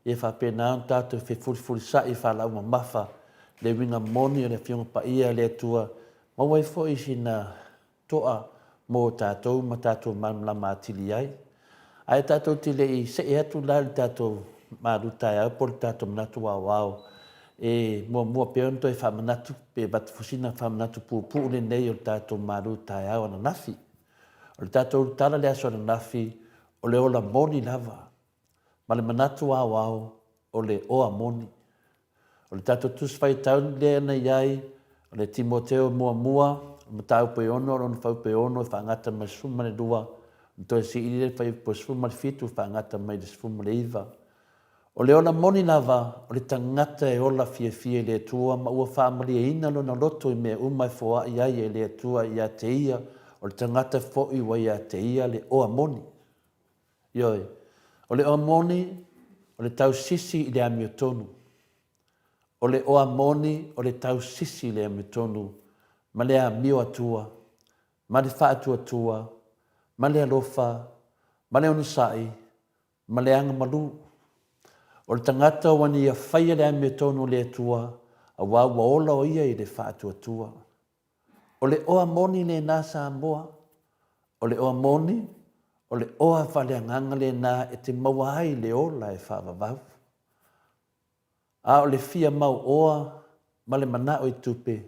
ia faapena ona tatou fefulifulisa'i faalaau mamafa le uiga moni o le Afioga Paia a le Atua, maua ai foi sina to'a mo tatou ma tatou malamalama atili ai. Ae tatou te le i see atu la i le tatou malu taeao po o le tatou manatu aoao, e muamua pea ona toe faamanatu pe avatu foi sina faamanatu puupuu lenei o le tatou malu taeao ananafi. O le tatou tala i le aso ananafi, o le ola moni lava ma le manatu aoao o le oa moni. O le tatou Tusi Faitau lea na i ai, o le Timoteo muamua, o le mataupu e ono, o lona fuaiupu e ono e faagata mai le 12, ona toe siili lea i le fuaiupu e 17 e faagata mai le 19. O le ola moni lava, o le tagata e ola fiafia i le Atua ma ua faamalieina lona loto i mea uma e foai ai e le Atua ia te ia, o le tagata foi ua ia te ia le oa moni. Ioe. O le oa moni, o le tausisi i le amiotonu. O le oa moni, o le tausisi i le amiotonu ma le amio atua, ma le faatuatua, ma le alofa, ma le onosai, ma le agamalu. O le tagata ua na ia faia le amiotonu o le Atua, auā ua ola o ia i le faatuatua. O le oa moni lena Samoa. O le oa moni, o le oa faaleagaga lena e te maua ai le ola e faavavau. A o le fia mau oa ma le manao i tupe,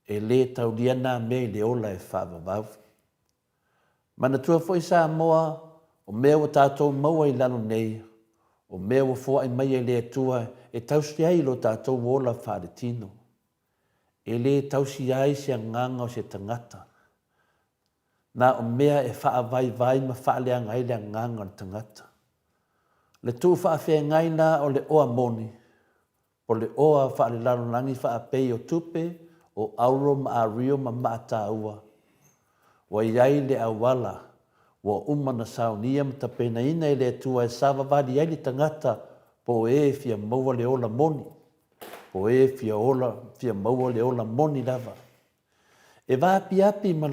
e le taulia na mea i le ola e faavavau. Manatua foi Samoa, o mea ua tatou maua i lalo nei, o mea ua foai mai e le Atua e tausi ai lo tatou ola faaletino. E le tausi ai se agaga o se tagata. Na o mea e faavaivai ma faaleaga ai le agaga o le tagata. O le tuu faafeagai la o le oa moni, o le oa faalelalolagi faapei o tupe, o auro ma ario ma maa taua. Ua i ai le auala ua uma na saunia ma tapenaina e le Atua e savavali ai le tagata po o e fia maua le ola moni, po o e fia ola, fia maua le ola moni lava. E vaapiapi ma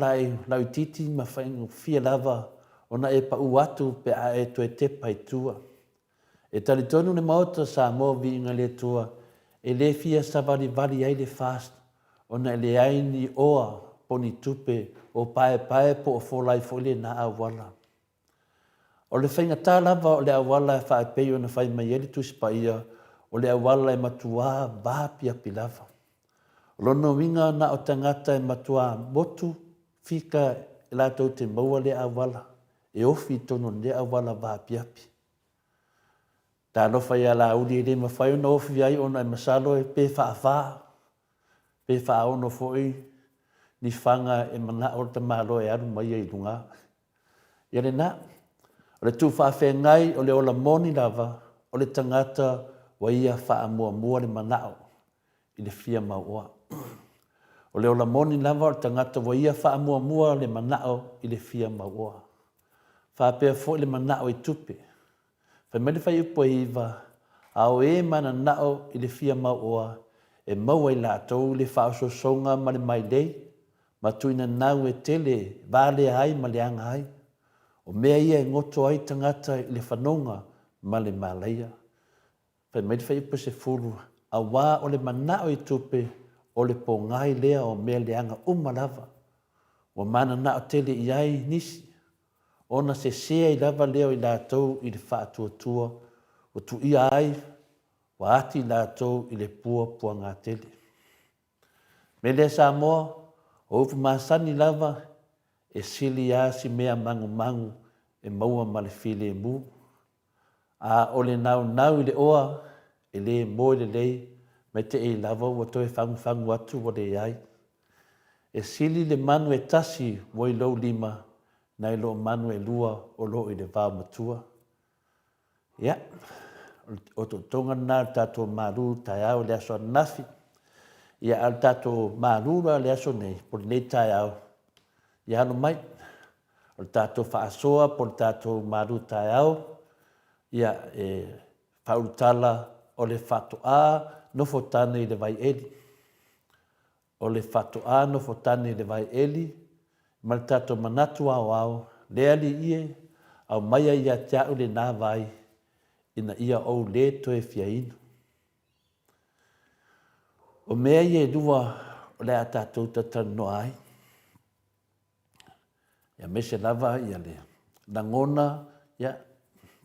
lauitiiti ma faigofie lava ona e pau atu pe a e toe tepa i tua. E talitonu le Maota o Samoa Viiga i le Atua e le fia savalivali ai le FAST ona e leai ni oa po o ni tupe o paepae po o fola ai foi lena auala. O le faigata lava o le auala e faapei ona fai mai ai le Tusi Paia, o le auala e matuā vaapiapi lava. O lona uiga na o tagata e matuā motu fika e latou te maua lea auala, e ofi i totonu o lea auala vaapiapi. Talofa ia Laauli e le mafai ona ofi ai ona e masalo e pe faafa, pe faaono foi ni faga e manao le tamaloa e alu ma ia i luga. Ia lena. O le tuufaafeagai o le ola moni lava o le tagata ua ia faamuamua le manao i le fia mauoa. O le ola moni lava o le tagata ua ia faamuamua le manao i le fia mauoa. Faapea foi le manao i tupe. Fai mai le fuaiupu e iva, A o e mananao i le fia mauoa, e maua i latou le faaosoosoga ma le mailei, ma tuinanau e tele valea ai ma leaga ai. O mea ia e goto ai tagata i le fanoga ma le malaia. Fai mai le fuaiupu e 10, Auā o le manao i tupe, o le pōgai lea o mea leaga uma lava. Ua mananao tele i ai nisi, ona sese ai lava lea o i latou i le faatuatua ua tuia ai, ua ati i latou i le puapuagatele. Mea lea Samoa, o upu masani lava, e sili lava si mea magumagu e maua ma le filemu. A o le naunau i le oa, e le moe lelei, maiteei lava ua toe fagufagu atu ua leai. E sili le manu e tasi ua i lou lima nai lo manu elua o lo o i le vao matua. Ia, o le otootoga lena o le tatou malu taeao i le aso ananafi. Ia, a o le tatou malu la i le aso nei, po o lenei taeao, ia alo mai. O le tatou faasoa po o le tatou malu taeao, ia, e faaulutala o le faatoa nofo tane i le vaieli. O le faatoa nofo tane i le vaieli ma le tatou manatu aoao, le Alii e, aumaia ia te a'u lena vai, ina ia ou lē toe fia inu. O mea ia e lua o le a tatou talatalanoa ai. Aemaise lava le lagona, ia,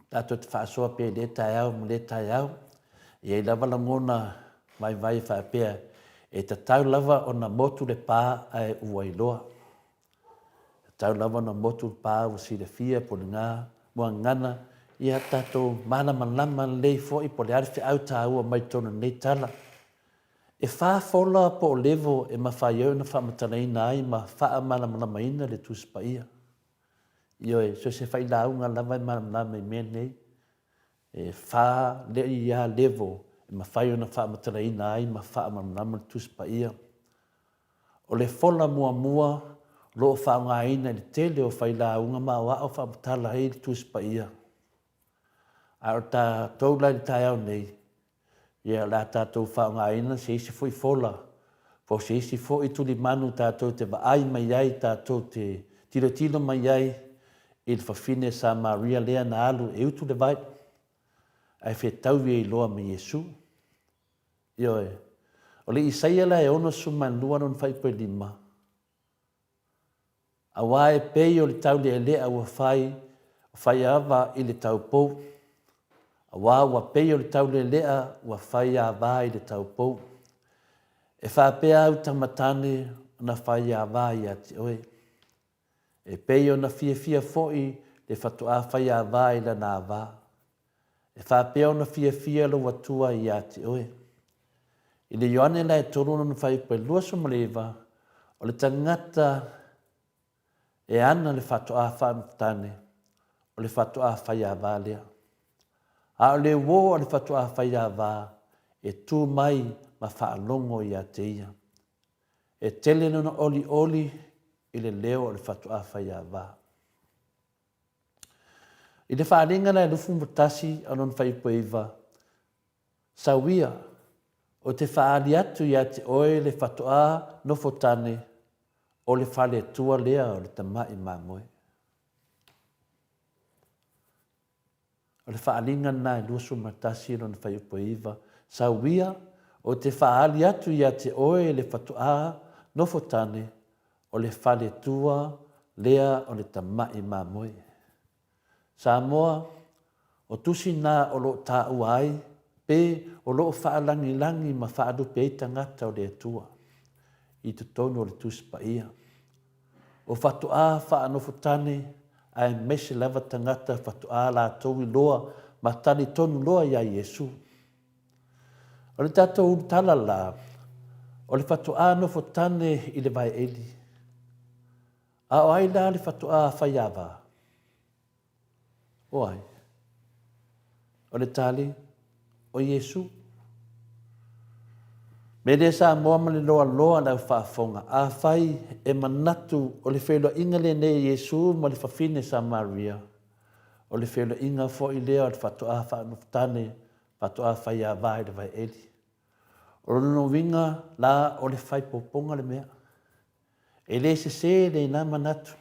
tatou te faasoa pea i lea taeao ma lea taeao. E i ai lava lagona vaivai e faapea, e tatau lava ona motu le pa ae ua iloa. E tatau lava ona motu le pa ua silafia po o lena muagagana, ia tatou malamalama lelei foi po o le a le feau taua mai totonu o lenei tala. E fa fola po o levo e mafai ai ona faamatalaina ai ma faamalamalamaina le Tusi Paia. Ioe, so o se failauga lava e malamalama i mea nei. E fa ia levo e mafai ona faamatalaina ai ma faamalamalama le Tusi Paia. O le fola muamua o lo o faaaogaina i le tele o failauga ma aoao faamatala ai le Tusi Paia. A o tatou la i le taeao nei, ia o le a tatou faaaogaina se isi foi fola po o se isi foi tulimanu tatou te vaai mai ai, tatou te tilotilo mai ai i le fafine Samaria lea na alu e utu le vai ae fetaui ai loa ma Iesu. Ioe. O le Isaia la e 62 lona fuaiupu e 5, Aua e pei o le taulealea ua fai faiava i le taupou, aua ua pei o le taulealea ua faiava i le taupou. E faapea au tama tane ona faiava ia te oe. E pei ona fiafia foi le fatoa faiava i lana ava. E faapea ona fiafia lou Atua ia te oe. I le Ioane la e 3 lona fuaiupu e 29, o le tagata e ana le faatoa faanofotane, o le faatoa faiava lea. A o le uō a le faatoa faiava e tu mai ma faalogo ia te ia. E tele lona olioli i le leo o le faatoa faiava. I le faaaliga la e 21 a lona fuaiupu e 9, Sau ia, ou te faaali atu ia te oe le faatoa nofo tane o le faletua lea o le tamai mamoe. O le faaaliga lena e 21 lona fuaiupu e 9, Sau ia, ou te faaali atu ia te oe le faatoa nofo tane o le faletua lea o le tamai mamoe. Samoa, o tusi na o lo o taua ai pe o lo o faalagilagi ma faalupe ai tagata o le Atua i totonu o le Tusi Paia. O faatoa faanofotane aemaise lava tagata faatoa latou iloa ma talitonu loa iā Iesu. O le tatou ulutala la, o le faatoa nofotane i le vaeeli. A o ai la le faatoa faiava? O ai? O le tali, o Iesu. Me lea Samoa ma le loaloa le au faafofoga, afai e manatu o le feiloaiga lenei a Iesu ma le fafine Samaria, o le feiloaiga foi lea o le faatoa faanofotane, faatoa faiava i le vaeeli. O lona uiga la o le faipoopoga le mea. E le sese lena manatu.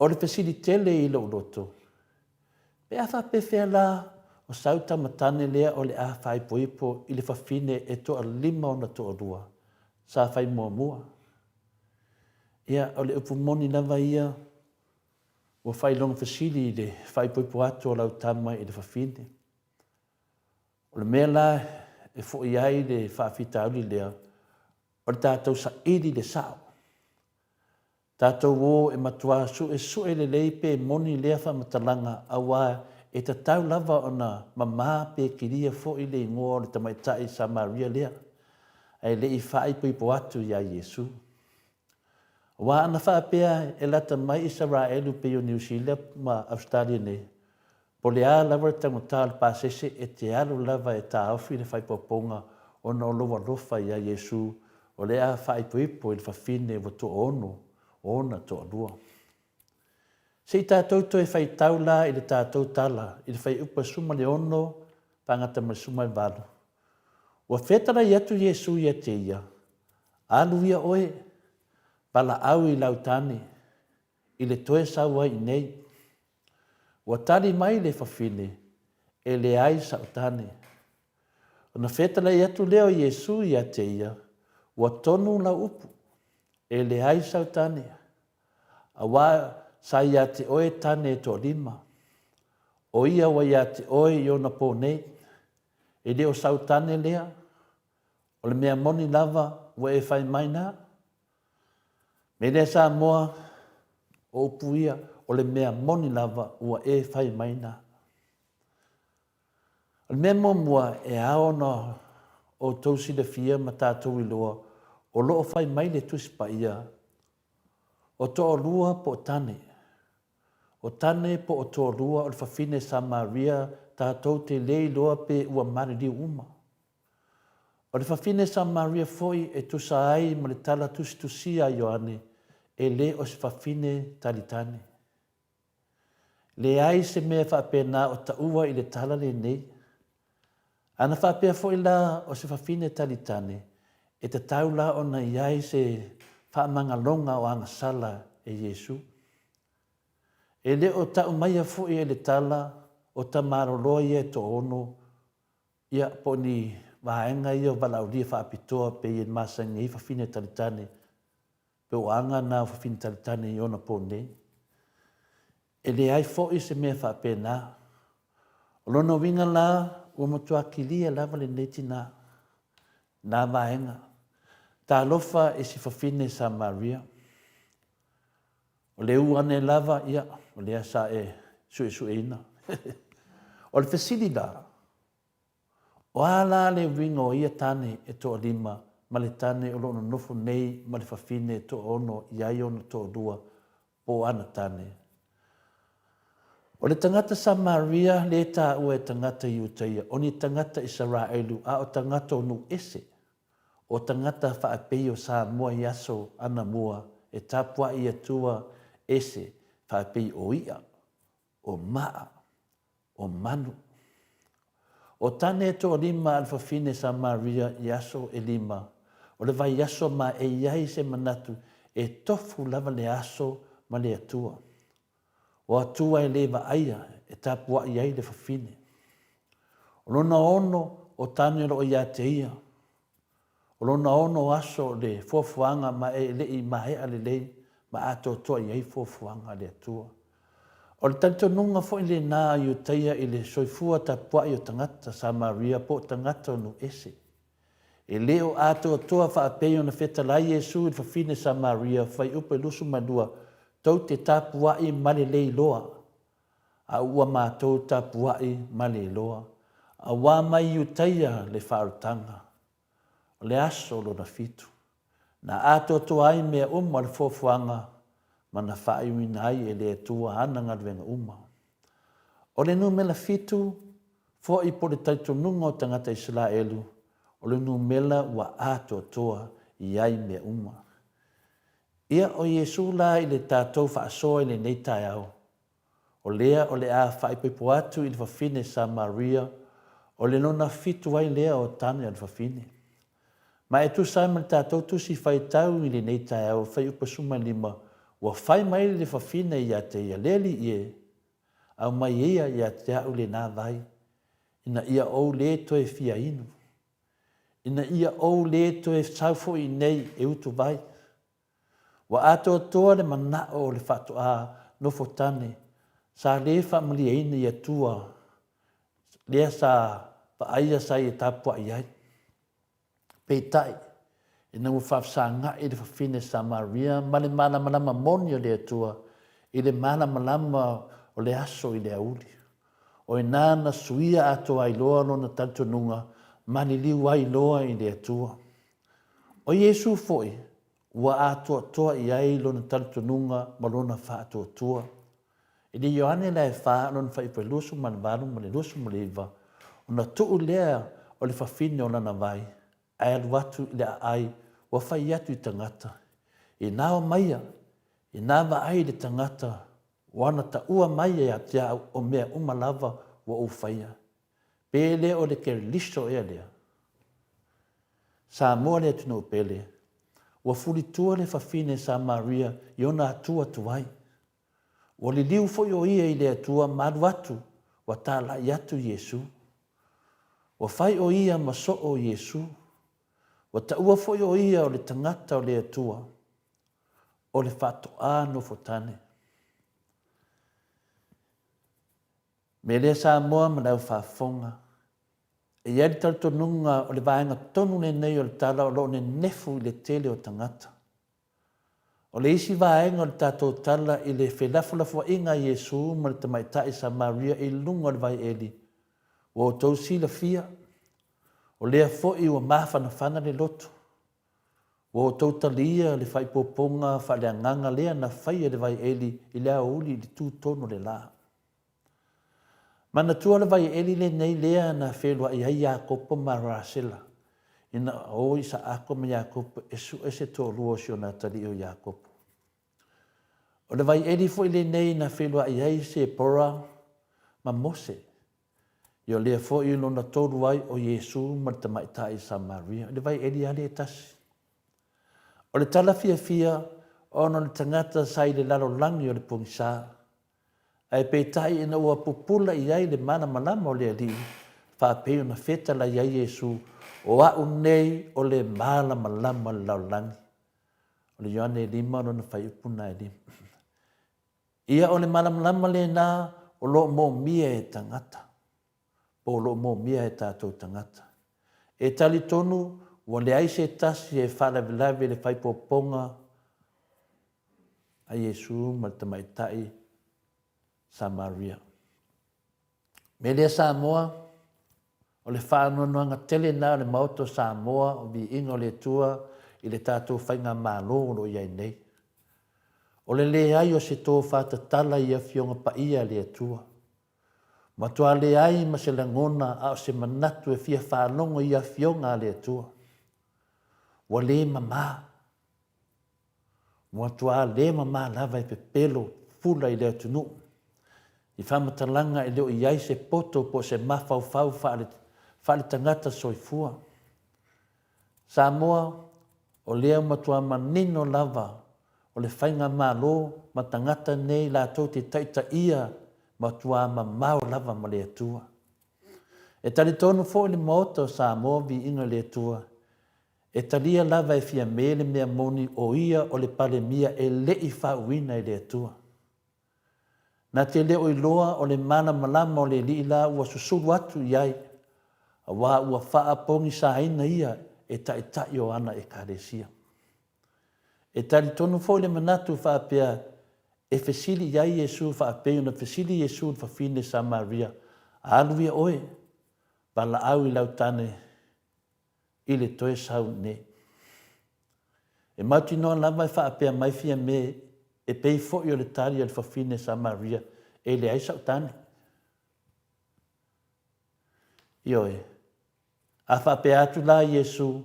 O le fesili tele i lou loto, pe a faapefea la o sau tama tane lea o le a faaipoipo i le fafine e toalima ona toalua sa fai muamua? Ia, o le upu moni lava ia, ua faailoga fesili i le faaipoipo atu o lau tama i le fafine. O le mea la e foi ai le faafitauli lea, o le tatou saili i le sao. Tatou o e matua suesue lelei pe moni lea faamatalaga aua e tatau lava ona mama pe kilia foi le igoa o le tamaitai Samaria lea, ae le i faaipoipo atu iā Iesu. Aua ana faapea e lata mai Isaraelu pei o Niu Sila ma Ausetalia nei, po o le a lava le taugata o le pasese e te alu lava e taofi le faaipoipoga ona o lou alofa iā Iesu o le a faaipoipo i le fafine ua toaono ona toalua. Se i tatou toe faitau la i le tatou tala i le fuaiupu 16 faagata ma le 18. Ua fetalai atu Iesu ia te ia, Alu ia oe, valaau i lau tane, i le toe sau ai i nei. Ua tali mai le fafine, E leai sa'u tane. Ona fetalai atu lea o Iesu ia te ia, Ua tonu lau upu, e leai sau tane, auā sa ia te oe tane e toalima. ʻO ia ua iā te oe i ona pō nei, e le o sau tane lea, o le mea moni lava ua e fai mai na. Me lea Samoa, o upu ia, o le mea moni lava ua e fai mai na. O le mea muamua e ao ona outou silafia ma tatou iloa, o lo o fai mai le Tusi Paia, O toalua po o tane. O tane po o toalua o le fafine Samaria tatou te le iloa pe ua maliliu uma. O le fafine Samaria foi e tusa ai ma le tala tusitusia a Ioane, e le o se fafine talitane. Leai se mea faapena o taua i le tala lenei. Ana faapea foi la o se fafine talitane, e tatau la ona i ai se faamagaloga o agasala e Iesu. E le o tau maia foi e le tala o tamaloloa ia e toaono, ia, po o ni vaega ia o valaaulia faapitoa pei e masani ai fafine talitane, Pe o aga na o fafine talitane i ona po nei. E leai foi se mea faapena. O lona uiga la, ua matua kilia lava lenei tina, na vaega. Talofa i si fafine Samaria. O le u ane lava, ia, o lea sa e suesueina. O le fesili la, O a la le uiga o ia tane e toalima ma le tane o lo o nonofo nei ma le fafine e toaono i ai ona toalua po o ana tane? O le tagata Samaria lē taua e tagata Iutaia, o ni tagata Isaraelu, a o tagata o nuu ese, o tagata faapei o Samoa i aso anamua e tapuai i atua ese faapei o iʻa, o maa, o manu. O tane e toalima a le fafine Samaria i aso e lima o le vaiaso ma e i ai se manatu e tofu lava le aso ma le Atua. O Atua e le vaaia e tapuai ai le fafine. O lona ono o tane o lo o ia te ia. O lona ono aso o le fuafuaga ma e le i maea lelei ma atoatoa i ai fuafuaga a le Atua. O le talitonuga foi lena a Iutaia i le soifua tapuai o tagata Samaria po o tagata o nuu ese. E le o atoatoa faapei ona fetalai Iesu i le fafine Samaria fuaiupu e 22, tou te tapuai ma le le iloa, a ua matou tapuai ma le iloa, auā mai Iutaia le faaolataga. O le aso lona fitu, na atoatoa ai mea uma o le fuafuaga ma na faaiuina ai e le Atua ana galuega uma. O le numera fitu foi po o le talitonuga o tagata Isaraelu, o le numera ua atoatoa i ai mea uma. Ia, o Iesu la i le tatou faasoa i lenei taeao, O lea o le a faaipoipo atu i le fafine Samaria, o le lona fitu ai lea o tane a le fafine. Ma e tusa ai ma le tatou tusi faitau i lenei taeao fuaiupu 15, ua fai mai le fafine ia te ia, Le alii e, aumai ia ia te a'u lena vai, ina ia ou le toe fia inu, ina ia ou le toe sau foi iinei e utu vai. Ua atoatoa le manao o le faatoa nofo tane sa le faamalieina i Atua lea sa vaaia sa ia tapuai ai. Peitai, ina ua faafesagaʻi le fafine Samaria ma le malamalama moni o le Atua i le malamalama o le aso i le aoauli, o ina na suia atoa ai loa lona talitonuga ma liliu ai loa i le Atua. O Iesu foi, Ua atoatoa i ai lona talitonuga ma lona faatuatua. I le Ioane la e fa lona fuaiupu e 28 ma le 29, ona tuu lea o le fafine o lana vai, ae alu atu i le aai ua fai atu i tagata, Inā omaia, inā vaai i le tagata ua na taua mai ia te au o mea uma lava ua ou faia. Pe le o le Keriso ea lea? Samoa le atunuu pele, ua fulitua le fafine Samaria i ona atua tuai. Ua liliu foi o ia i le Atua ma alu atu ua talai atu Iesu. Ua fai o ia ma soo Iesu. Ua taua foi o ia o le tagata o le Atua, o le faatoa nofotane. Mea lea Samoa ma le au faafofoga, e i ai le talitonuga o le vaega tonu lenei o le tala o lo o nenefu i le tele o tagata. O le isi vaega o le tatou tala i le felafolafoaiga a Iesu ma le tamaitai Samaria i luga o le vaieli, ua outou silafia, o lea foi ua mafanafana le loto. Ua outou talia le faaipopoga faaleagaga lea na faia i le vaieli i le aoauli i le tu tonu o le la. Manatua le vaieli lenei lea na feiloai ai Iakopo ma Rasela, ina o Isaako ma Iakopo e sue se toalua o si ona atalii o Iakopo. O le vaieli foi lenei na feiloai ai Sepora ma Mose, ia o lea foi lona tolu ai o Iesu ma le tamaitai Samaria, i le vaieli lava lea e tasi. O le tala fiafia ona o le tagata sa i le lalolagi o le pogisa, Ae peitai ina ua pupula i ai le malamalama o le Alii, faapei ona fetalai ai Iesu, O a'u nei o le malamalama o le lalolagi. O le Ioane 5 lona fuaiupu lena e 5. Ia o le malamalama lena o lo o moomia e tagata, po o lo o moomia e tatou tagata. E talitonu ua leai se tasi e faalavelave i le faaipopoga a Iesu ma le tamaitai Samaria. Mea lea Samoa, o le faanoanoaga tele lena o le Maota o Samoa o viiga o le Atua i le tatou Faigamalo o lo o i ai nei. O le leai o se tofa tatala i Afioga Paia a le Atua. Matua leai ma se lagona a o se manatu e fia faalogo i Afioga a le Atua. Ua le mama. Ua matua le mama lava e pepelo pula i le atunuu. I faamatalaga e le o i ai se poto po o se mafaufau faale-tagata soifua. Samoa, o lea ua matua manino lava o le faigamalo ma tagata nei latou te taitaia matua mamao lava ma le Atua. E talitonu foi le Maota o Samoa viiga i le Atua, E talia lava e Fiame le mea moni o ia o le Palemia e le i faauuina e le Atua. Na te le o iloa o le malamalama o le Alii la ua susulu atu i ai, auā ua faapogisaina ia e taitai o ana Ekalesia. E talitonu foi le manatu faapea e fesili i ai Iesu faapei ona fesili Iesu i le fafine Samaria, Alu ia oe, valaau i lau tane i le toe sau nei. E mautinoa lava e faapea mai Fiame e pei foi o le tali a le fafine Samaria, E leai sau tane. Ioe. A faapea atu la Iesu,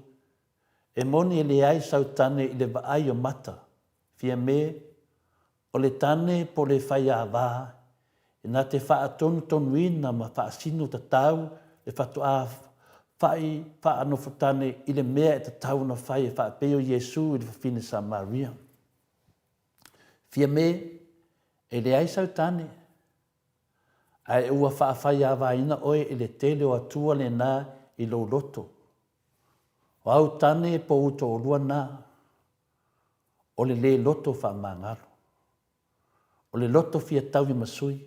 E moni e leai sau tane i le vaai o mata, Fiame, O le tane po le faiāvā, ina te faatonutonuina ma faasino tatau le faatoa whai whaanofotane i le mea e tatau ona whai e whaapei o Iesu i le fafine Samaria. Fiame, e leai sau tane, ae ua faafaiāvāina oe i le tele o atua lena i lou loto. O au tane po u toolua na, O le lē loto faamagalo. O le loto fia taui ma sui.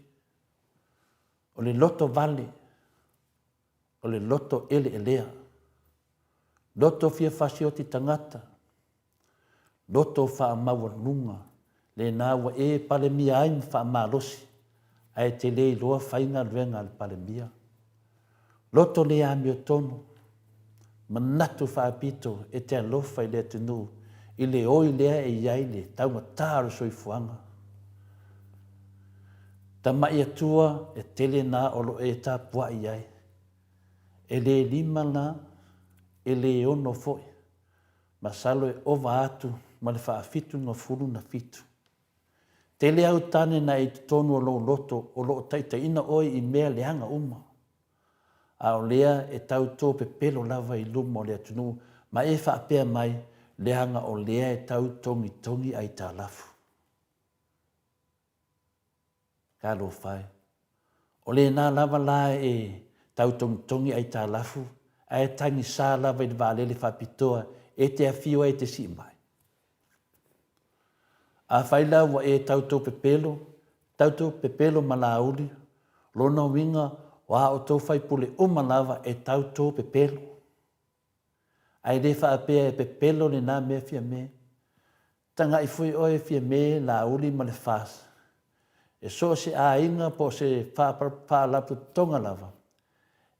O le loto vale. O le loto eleelea. Loto fia fasioti tagata. Loto faamaualuga lena ua e palemia ai ma faamalosi ae te le iloa fai galuega a le Palemia. Loto le amiotonu, manatu faapito e te alofa i le atunuu i le oi lea e i ai le taugata o le soifuaga. Tamai Atua e tele na o lo o e tapuai ai. E le lima la, e le ono foi. Masalo e ova atu ma le faafitu gafulu na fitu. Tele au tane na e i totonu o lou loto o lo o taitaiina oe i mea leaga uma. A o lea e tau tō pepelo lava i luma o le atunuu ma e faapea mai, leaga o lea e tau togitogi aitalafu. Talofa e. O lena lava la e tau togitogi aitalafu ae tagisa lava i le vaalele faapitoa e te afio ai e te sii mai. Afai la ua e tau tou pepelo, tau tou pepelo ma Laauli, lona uiga o a outou faipule uma lava e tau tou pepelo. Ae le faapea e pepelo lena mea Fiame. Tagai foi oe Fiame, Laauli ma le FAST. E so o se aiga po o se faalapotopotoga lava,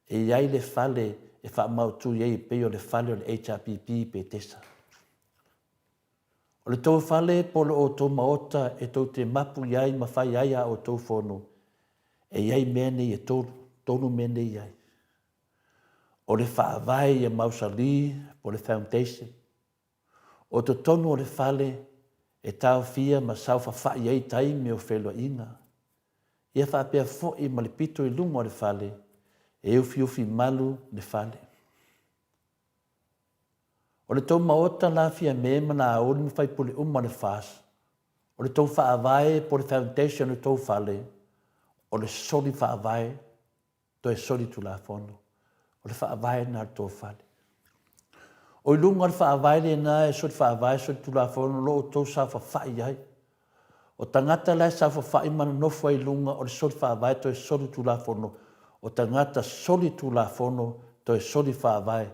e i ai le fale e faamautu i ai e pei o le fale o le HRPP i Petesa. O le tou fale po o lo outou maota e tou te mapu i ai ma fai ai a outou fono, e i ai mea nei e tolu, tolu mea nei e i ai. O le faavae ia mausali po o le foundation. O totonu o le fale e taofia ma saofafai ai taimi o feiloaiga. Ia faapea foi ma le pito i luga o le fale e ufiufi malu le fale. O le tou maota la Fiame ma Laauli ma faipule uma o le FAST, o le tou faavae po o le foundation o le tou fale, o le soli faavae toe soli tulafono. O le faavae lena o le tou fale. O i luga o le faavae lena e soli faavae soli tulafono lo outou saofafai ai. O tagata la e saofafai ma nonofo ai i luga o le soli faavae toe soli tulafono, o tagata soli tulafono toe soli faavae,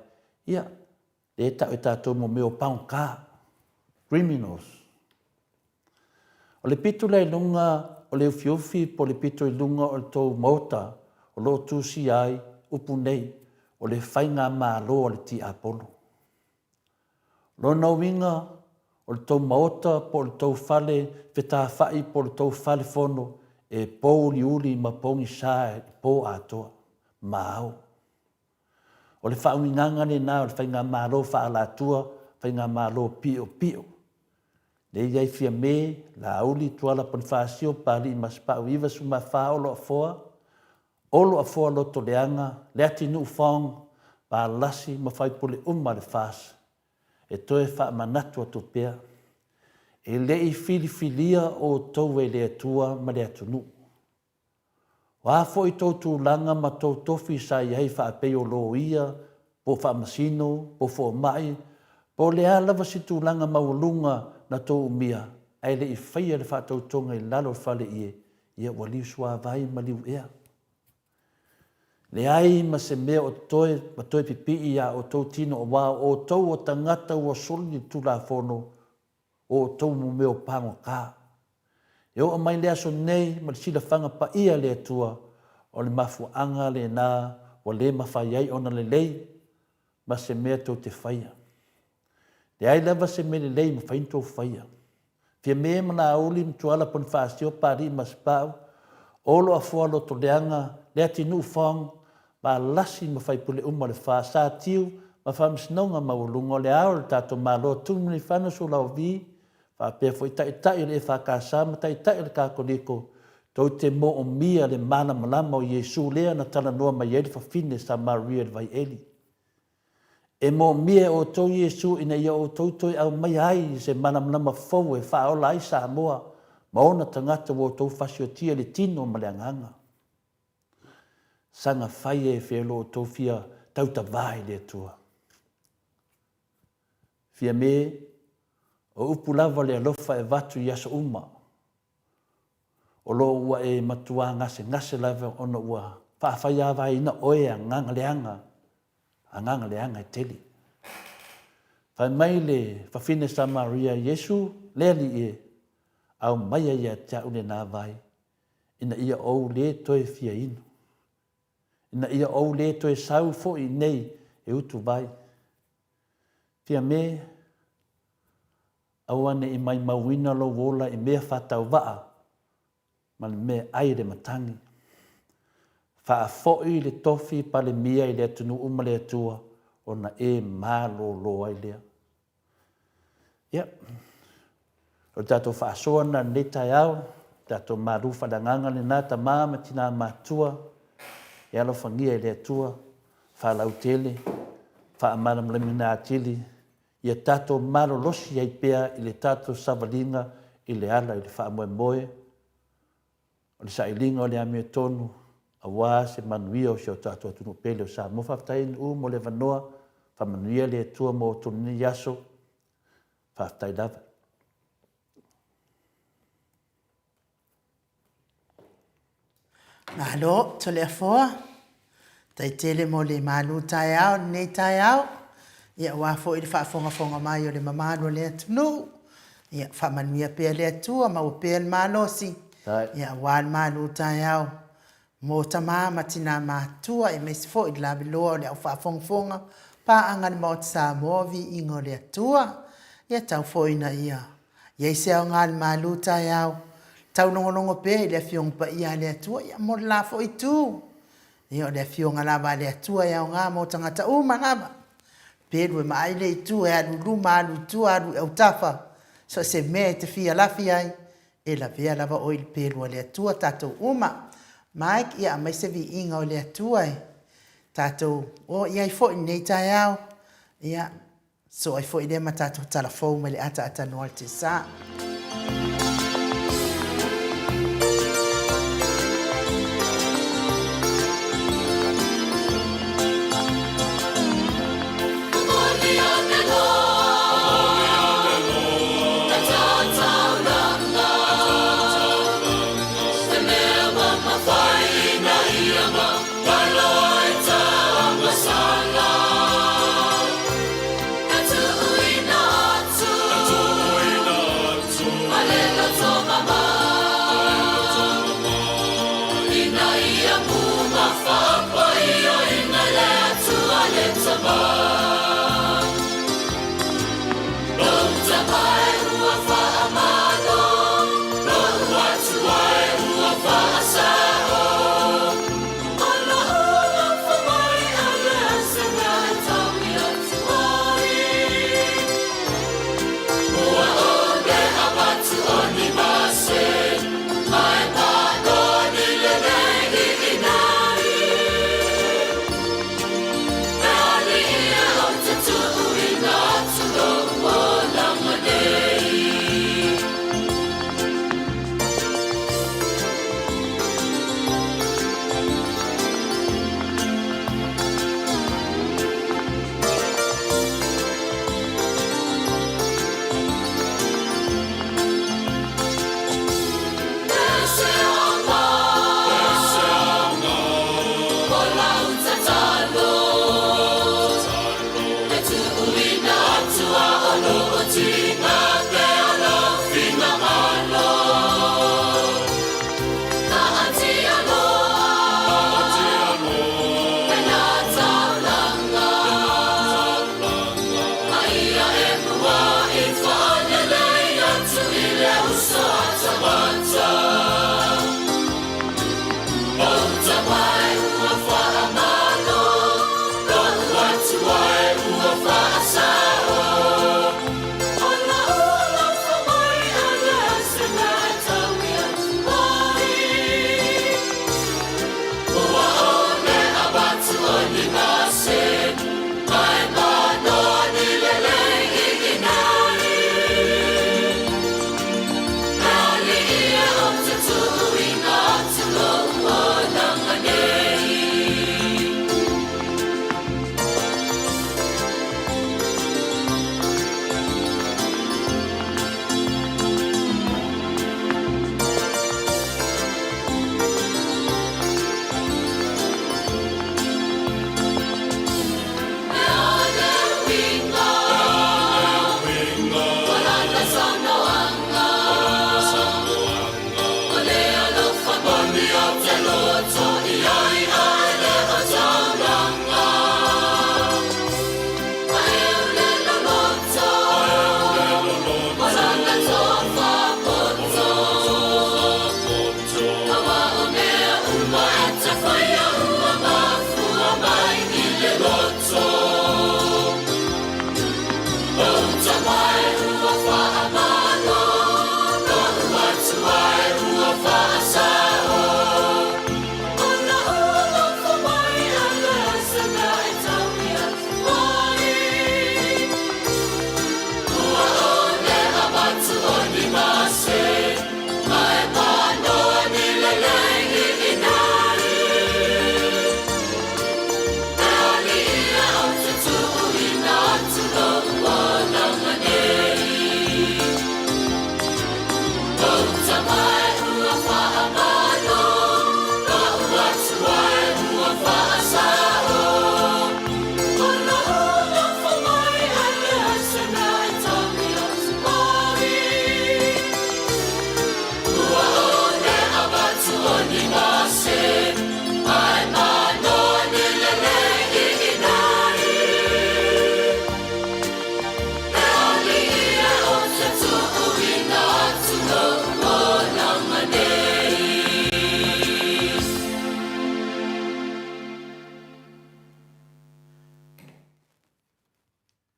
ia, lea e tau e tatou mo mea o pagota, criminals. O le pito la i luga o le ufiufi po o le pito i luga o le tou maota o lo o tusia ai upu nei, o le faigamalo a le tiapolo. Lona uiga, o le tou maota po o le tou fale fetafai po o le tou fale fono e pouliuli ma pogisa i le po atoa ma ao. O le faauigaga lena o le faigamalo faaalatua, faigamalo piopio. Lea e i ai Fiame, Laauli, Tuala Ponifasio, Papalii Masepau, 94 Olo Afoa, Olo Afoa Lotoleaga, Leatinuu Fong, Palasi ma faipule uma a le FAST. E toe faamanatu atu pea, e le i filifilia outou e le Atua ma le atunuu. O a foi tou tulaga ma tou tofi sa i ai faapei o loia, po o faamasino, po o fomai, po o le a lava se tulaga maualuga na tou umia, ae le i faia le faatautoga i lalo o le faleie, ia ua liusuavai ma liuea. Leai ma se mea o totoe ma toe pipii i a outou tino aua o outou o tagata ua soli le Tulafono o outou mo mea o pagota. E oo mai le aso nei ma le silafaga paia a le Atua, o le mafuaaga lena ua le mafai ai ona lelei ma se mea tou te faia. Leai lava se mea lelei e mafai ona tou faia. Fiame ma Laauli ma Tuala Ponifasio, Papalii ma Asipau, Olo Afoa Lotoleaga, Leatinuu Fong, Valasi ma faipule uma o le fa, Satiu ma Faamasinoga Maualuga o le Ao o le tatou Malo Tuimalealiifano Sualauvi, faapea foi Taitai o le EFKS ma Taitai o le Katoliko, tou te moomia le malamalama o Iesu lea na talanoa mai ai le fafine Samaria i le vai Eli. E moomia e outou Iesu ina ia outou toe aumaia ai se malamalama fou e faaola ai Samoa ma ona tagata ua outou fasiotia i le tino ma le agaga. Saga fai e fea lo outou fia tautavā i le Atua. Fiame, o upu lava o le alofa e avatu i aso uma. O lo o ua e matuā gasegase lava ona ua faafaiavaeina oe e agaga leaga, agaga leaga e tele. Fai mai le fafine Samaria, Iesu, le Alii e, aumaia ia te a'u lena vai, ina ia ou le toe fia inu, ina ia ou le toe sau foi nei e utu vai. Fiame. Aua ne i maimauina lou ola i mea faatauvaa ma le mea ai le matagi. Faafoi le tofi Palemia i le atunuu ma le Atua ona e malolo ai lea. Ia, o le tatou faasoa lena i lenei taeao, tatou malu faaleagaga lena tama ma tina matutua, e alofagia e le Atua, faalautele, faamalamalamaina atili, ia tatou malolosi ai pea i le tatou savaliga i le ala i le faamoemoe o le sailiga o le amiotonu aua se manuia o si o tatou atunuu pele o Samoa. Faafetai NU mo le avanoa, faamanuia le Atua mo outou i lenei aso. Faafetai lava. Malo Toleafoa, faafetai tele mo le malu taeao i lenei taeao, ia aua foi le faafogafoga mai o le mamalu o le atunuu. Ia faamanuia pea le Atua, maua pea le malosi, ia aua le malu taeao mo tama ma tina matutua aemaise foi le lavaloa o le au faafogafoga paaga a le Maota Samoa, viiga o le Atua. Ia tau foi ina ia i ai se aoga o le malu taeao, taulogologo pea i le Afioga Paia a le Atua, ia mo le la foi itu. Ia o le Afioga lava a le Atua e aoga mo tagata uma lava. Pelu e maai le itu e alu i luma alu i tua alu i autafa, so o se mea e te fia lafi ai, e lavea lava oe i le pelu a le Atua tatou uma. Mike, ia aumai se viiga o le Atua e tatou o i ai foi i lenei taeao. Ia, Sosoo ai foi lea ma tatou tala fou mai le ataatanoa i le tiasa.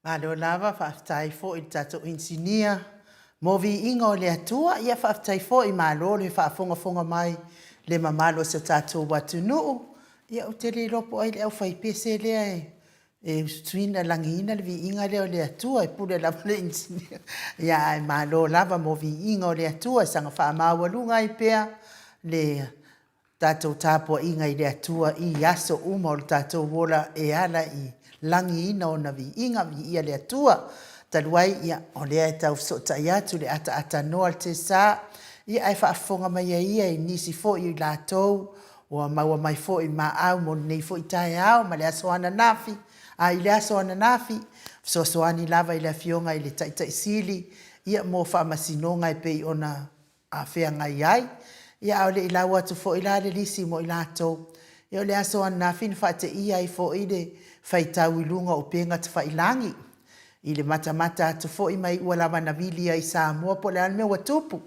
Malo lava, faafetai foi i le tatou inisinia mo viiga o le Atua. Ia faafetai foi, malo le faafogafoga mai le mamalu o si o tatou atunuu. Ia ou te le iloa po o ai le aufaipese lea e usuina lagiina le viiga lea o le Atua e pule lava le inisinia. Ia ae malo lava mo viiga o le Atua e saga faamaualuga ai pea le tatou tapuaiga i le Atua i aso uma o le tatou ola e ala i lagiina ona viiga, viia le Atua. Talu ai, ia, o lea e tau fesootai atu le ataatanoa le tesa, ia ae faafofoga mai ai ia i nisi foi o i latou ua maua mai foi maau mo lenei foi taeao ma le aso ananafi, a i le aso ananafi, fesoasoani lava i le Afioga i le Taitai Sili, ia mo faamasinoga e pei ona a feagai ai. Ia a o le i lau atu foi la le lisi mo i latou, ia o le aso ananafi na faateia ai foi le faitau i luga o upega tafailagi, i le matamata atu foi ma iu lava na vili ai i Samoa po o le a le mea ua tupu.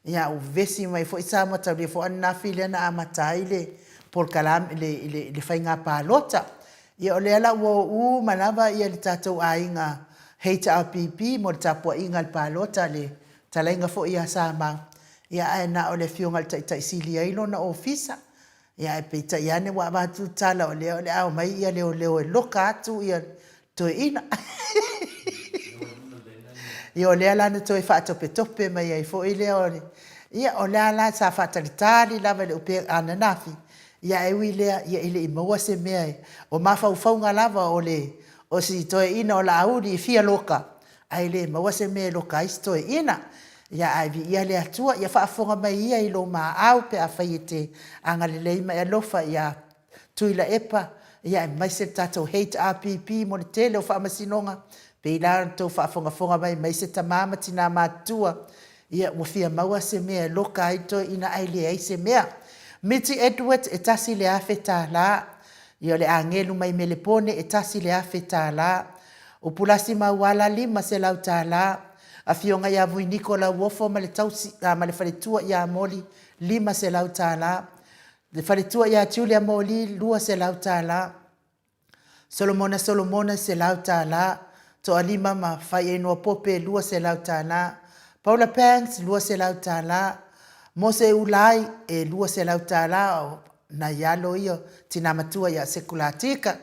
Ia a ua vevesi mai foi Samoa taulia foi ananafi lea na amata ai le polokalame, le, le faiga palota. Ia o lea la ua o uma lava ia le tatou aiga HRPP mo le tapuaiga a le palota a le Talaiga foi ia Samau, ia ae na o le afioga i le Taitai Sili ai lona ofisa. Ia ae peitai ane ua avatu le tala o lea o le a omai ia leoleo e loka atu ia toeaina. Ia o lea la na toe faatopetope mai ai foi lea o le... Ia o lea la sa faatalitali lava i le upega ananafi, ia ae ui i lea ia e le i maua se mea e... O mafaufauga lava o le o si toeaina o Laauli e fia loka, ae le maua se mea e loka ai si toeaina. Ia ae viia le Atua, ia faafofoga mai ia i lou maau pe afai e te agalelei ma e alofa ia Tuilaepa, ia aemaise le tatou HRPP mo le tele o faamasinoga, pei la ona outou faafogafoga mai aemaise tama ma tina matutua, ia ua fia maua se mea e loka ai le toeaina ae leai se mea. Miti Edward e $1,000. Ia o le agelu mai Melepone e $1,000. O Pulasi Mauala $500. Afioga ia Vuiniko Lauofo ma le tausi ma le faletua ia Moli $500. Le faletua ia Julia Moli $200. Solomona Solomona $100. Toalima ma Faiainoa Pope $200. Paula Banks $200. Mose Ulai e $200 o nai alo ia o tina matua ia Sekulatika.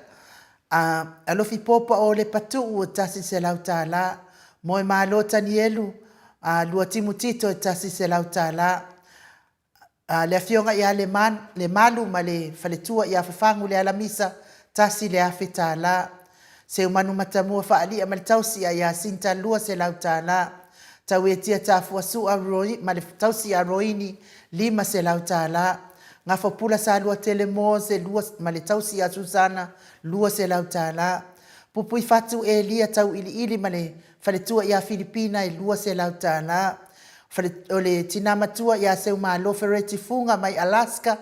A Alofi Popa o Lepatuu e $100. Moemalo Tanielu a Luatimu Tito e $100. A le Afioga ia Lemalu ma le faletua ia Fafagu Lealamisa, $1,000. Seumanu Matamua Faalia ma le tausi ia Iasinta, $200. Tauetia Tafuasua ma le tausi ia Roini, $500. Gafapula Saluatele Mose ma le tausi ia Susana, $200. Pupuifatu Elia Tauiliili ma le faletua ia Filipina e $200. O le tina matua ia Seumalo Fereti Fuga mai Alaska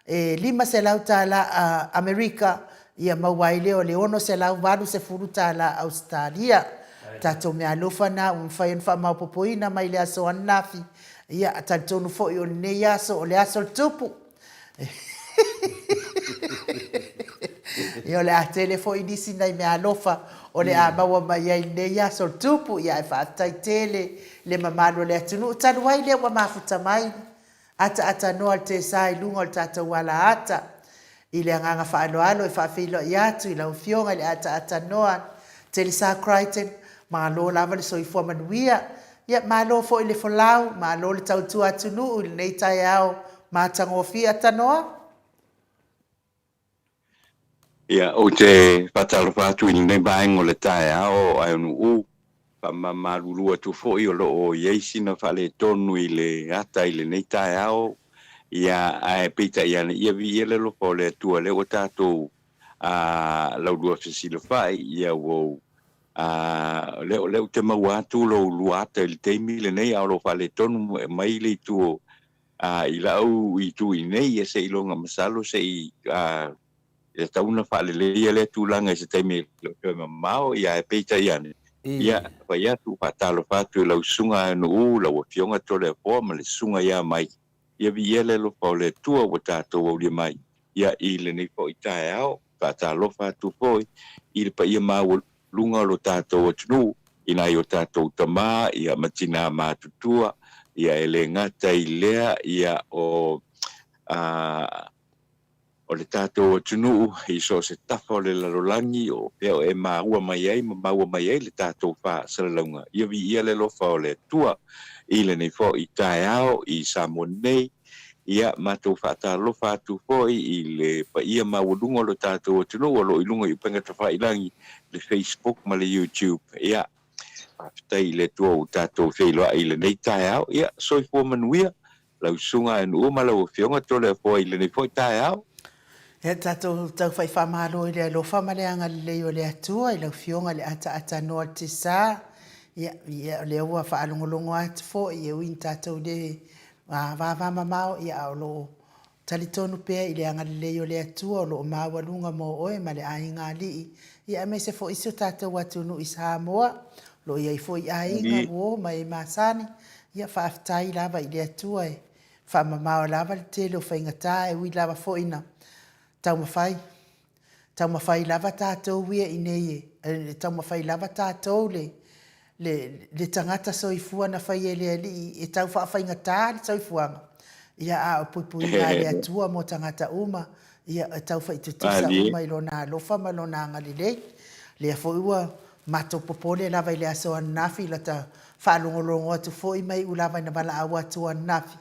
e $500 Amerika, ia maua ai lea o le $680 Ausetalia. Tatou meaalofa na ua mafai ona faamaopoopoina mai le aso ananafi. Ia talitonu foi o lenei aso o le aso o le tupu. Ia o le a tele foi nisi nai meaalofa o le a maua mai ai i lenei aso o le tupu. Ia ae faafetai tele le mamalu o le atunuu talu ai lea ua mafuta mai ataatanoa le tesa i luga o le tatou alaata. I le agaga faaaloalo e faafeiloai atu i lau Afioga i le ataatanoa Telesa Crichton, malo lava le soifua manuia. Ia malo foi le folau, malo le tautua atunuu i lenei taeao matagofie. Atanoa. Ia, ou te faatalofa atu i lenei vaega o le taeao Aenu'u, faamamamalulu atu foi o lo o i ai sina faaletonu i le ata i lenei taeao, ia, ae peitai ane, ia viia le alofa o le Atua lea ua tatou a laulua fesilafai, ia ua ou a o lea o lea ou te maua atu lou lua ata i le taimi lenei, a o lo o faaletonu mai le itu o a i lau itu i inei, ia seiloga masalo se i a e tatau ona faaleleia lea tulaga i se taimi e le o toe mamao, ia ae peitai ane, ia fai atu, faatalofa atu i lau susuga Aenu'u, lau Afioga Toleafoa ma le susuga ia Mike, ia viia le alofa o le Atua ua tatou aulia mai, ia i lenei foi taeao, faatalofa atu foi i le paia maualuga. luga o lo tatou atunuu i nai o tatou tama ia ma tinā matutua, ia e le gata i lea ia o a o le tatou atunuu i so o se tafa o le lalolagi o fea o e maua mai ai ma maua mai ai le tatou faasalalauga. Ia viia le alofa o le Atua i lenei foi taeao i Samoa nei. Ia matou faatalofa atu foi i le paia maualuga o lo tatou atunuu o lo o i luga i upega tafailagi, le Facebook ma le YouTube. Ia, faafetai i le Atua ua tatou feiloai i lenei taeao. Ia, soifua manuia lau Susuga Aenu'u ma lau Afioga Toleafoa i lenei foi taeao. Ia tatou taufai faamalo i le alofa ma le agalelei o le Atua i lau Afioga i le ataatanoa o le Tisa. Ia, ia o lea ua faalogologo atu foi e ui ina tatou le vavamamao, ia a o lo o Talitonu pea i le agalelei o le Atua o lo o maualuga mo oe ma le aiga alii, ia aemaise foi si o tatou atunuu i Samoa, o lo o i ai foi aiga, uo ma e masani. Ia faafetai lava i le Atua e faamamao lava le tele o faigata e ui lava foi ina taumafai Taumafai lava tatou ia i nei e, taumafai lava tatou le, le, le tagata soifua na fai e le Alii e tau faafaigata le soifuaga, ia a o puipuiga a le Atua mo tagata uma, ia e tau faitutusa uma i Lona alofa ma Lona agalelei. Lea foi ua matou popole lava i le aso ananafi, lata faalogologo atu foi ma iu lava ina valaau atu ananafi,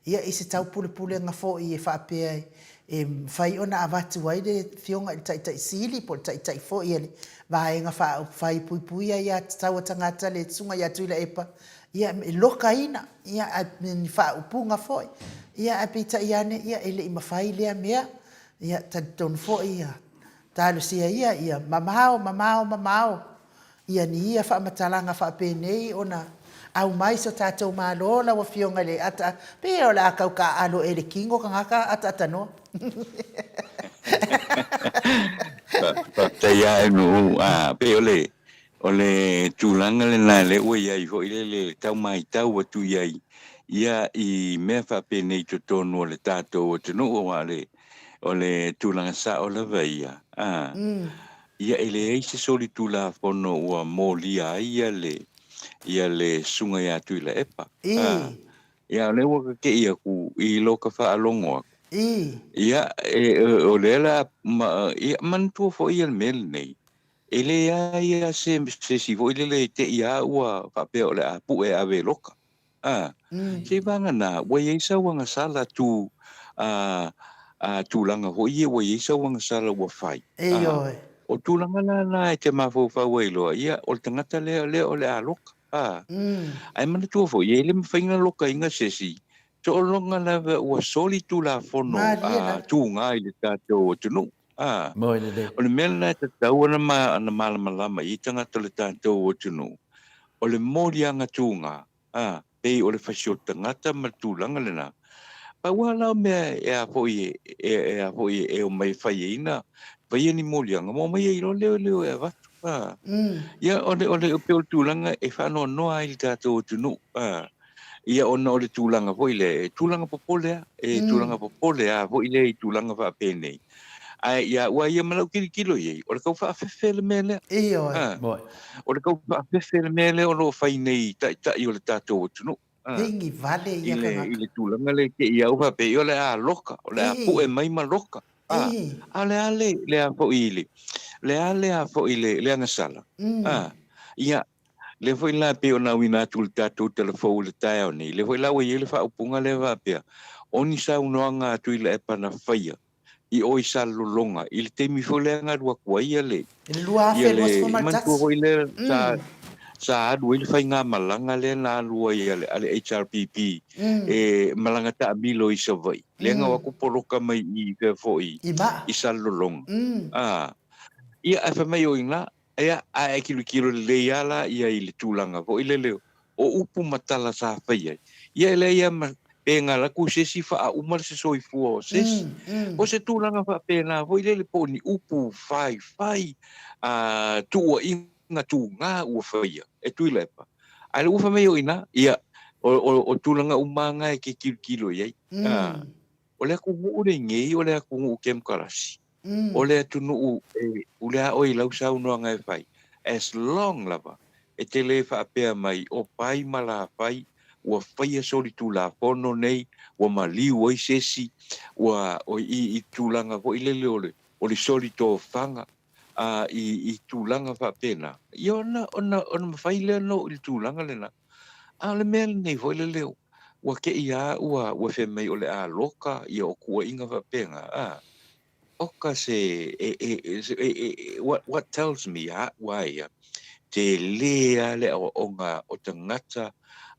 Ia, i se taupulepulega foi e faapea e mafai ona avatu ai le Afioga i le Taitai Sili po o le Taitai foi o le Vaega Faaupufai e Puipuia Aiatatau a Tagata le Susuga ia Tuilaepa, ia, e lokaina, ia, ni faaupuga foi. Ia, ae peitai ane, ia, e le i mafai lea mea. Ia, talitonu foi, ia, talosia ia, ia mamao, mamao, mamao Ia ni ia faamatalaga faapenei ona aumai so tatou Malo lau Afioga i le ata, pei o le a tau taaalo ea i le kino tagata ataatanoa. Faafetai lava Nuu, a pei o le o le tulaga lena lea ua i ai foi le le tau matau atu i ai ia i mea faapenei i totonu o le tatou atunuu aua o le o le tulaga sao lava ia a Ia e leai se solitulafono ua molia ai ia le ia le Susuga ia Tuilaepa. A, ia o lea ua kake'i aku i lo ka faalogo aku. Ia e, o lea la ma, ia manatua foi ia le mea lenei, e leai lava se se isi foi lele e te'i lava ua faapea o le a pu'e e ave e loka. A, seivaga ua i ai sau agasala tu, a, a, tulaga foi ia ua i ai sau agasala ua fai. A, o tulaga la na e te mafaufau ai loa, ia, o le tagata lea, lea o le a loka. A, ae manatua foi, e le mafai ona lokaina se isi, sologa lava ua soli tulafono, a, tuga i le tatou atunuu. A, o le mea lena e tatau ona malamalama i ai tagata o le tatou atunuu, o le moliaga tuga, a, pei o le fasioti tagata ma le tulaga lena. Pau lava la o mea e a foi e, e a foi e omai e fai ai na, faia ni moliaga, ma omai ai loa leoleo e avatu. A, ia, o le, o le, pei o le tulaga e faanoanoa ai le tatou atunuu. A, ia ona o le tulaga foi lea, e tulaga popole lava, e tulaga popole lava foi lea i tulaga faapenei. Ae ia ua ia ma lau tilotilo i ai, o le tau faafefe le mea lea. Ioe. A, o le tau faafefe le mea lea o lo o fai nei i taitai o le tatou atunuu. A, Pigi vale ia tagata. I le tulaga lea te i au faapea, o le a loka, o le a pue mai ma loka. A, a o le a le, le a foi i le, le a le a foi le, le agasala. A, ia, lea foi la pei ona auina atu i le tatou talafou i le taeao nei, lea foi la ua i ai le faaupuga lea faapea, o ni saunoaga a Tuilaepa na faia i o i Salelologa i le taimi foi lea na alu atu ai ia le, I le ia le, 2021. manatua foi lea sa, sa alu ai le faigamalaga lea na alu ai a le, a le HRPP e malaga taamilo i Savaii, lea na o atu poloka mai i fea foi I maa. i Salelologa. A, ia ae fai mai o i ina, Ia, ae e kilokilo lelei lava la ia i le tulaga foi lele o upu ma tala sa fai ai. Ia e leai lava ma, pe na alu atu se isi faauma se soifua o se isi. O se tulaga faapena foi lele po o ni upu faifai, a, tuuaiga tuga ua faia e Tuilaepa. Ae le ua fai mai o i ina, ia, o, o, o tulaga uma lava na e te kilokilo i ai. A, o le atunuu lenei o le atunuu kemokarasi. O le atunuu e pule lava oe i lau saunoaga e fai. As long lava e te le faapea mai o pai ma lafai ua faia solitulafono nei, ua maliu ai se isi, ua i i tulaga foi lele o le o le solitofaga a i i tulaga faapena, ia ona ona ona mafai lea ona oo i le tulaga lena. A o le mea lenei foi lele ua te i lava ua ua fai mai o le a loka ia o tuuaiga faapena, a oka se e e e e what what tells me a ua ia tele lava le aoaoga o tagata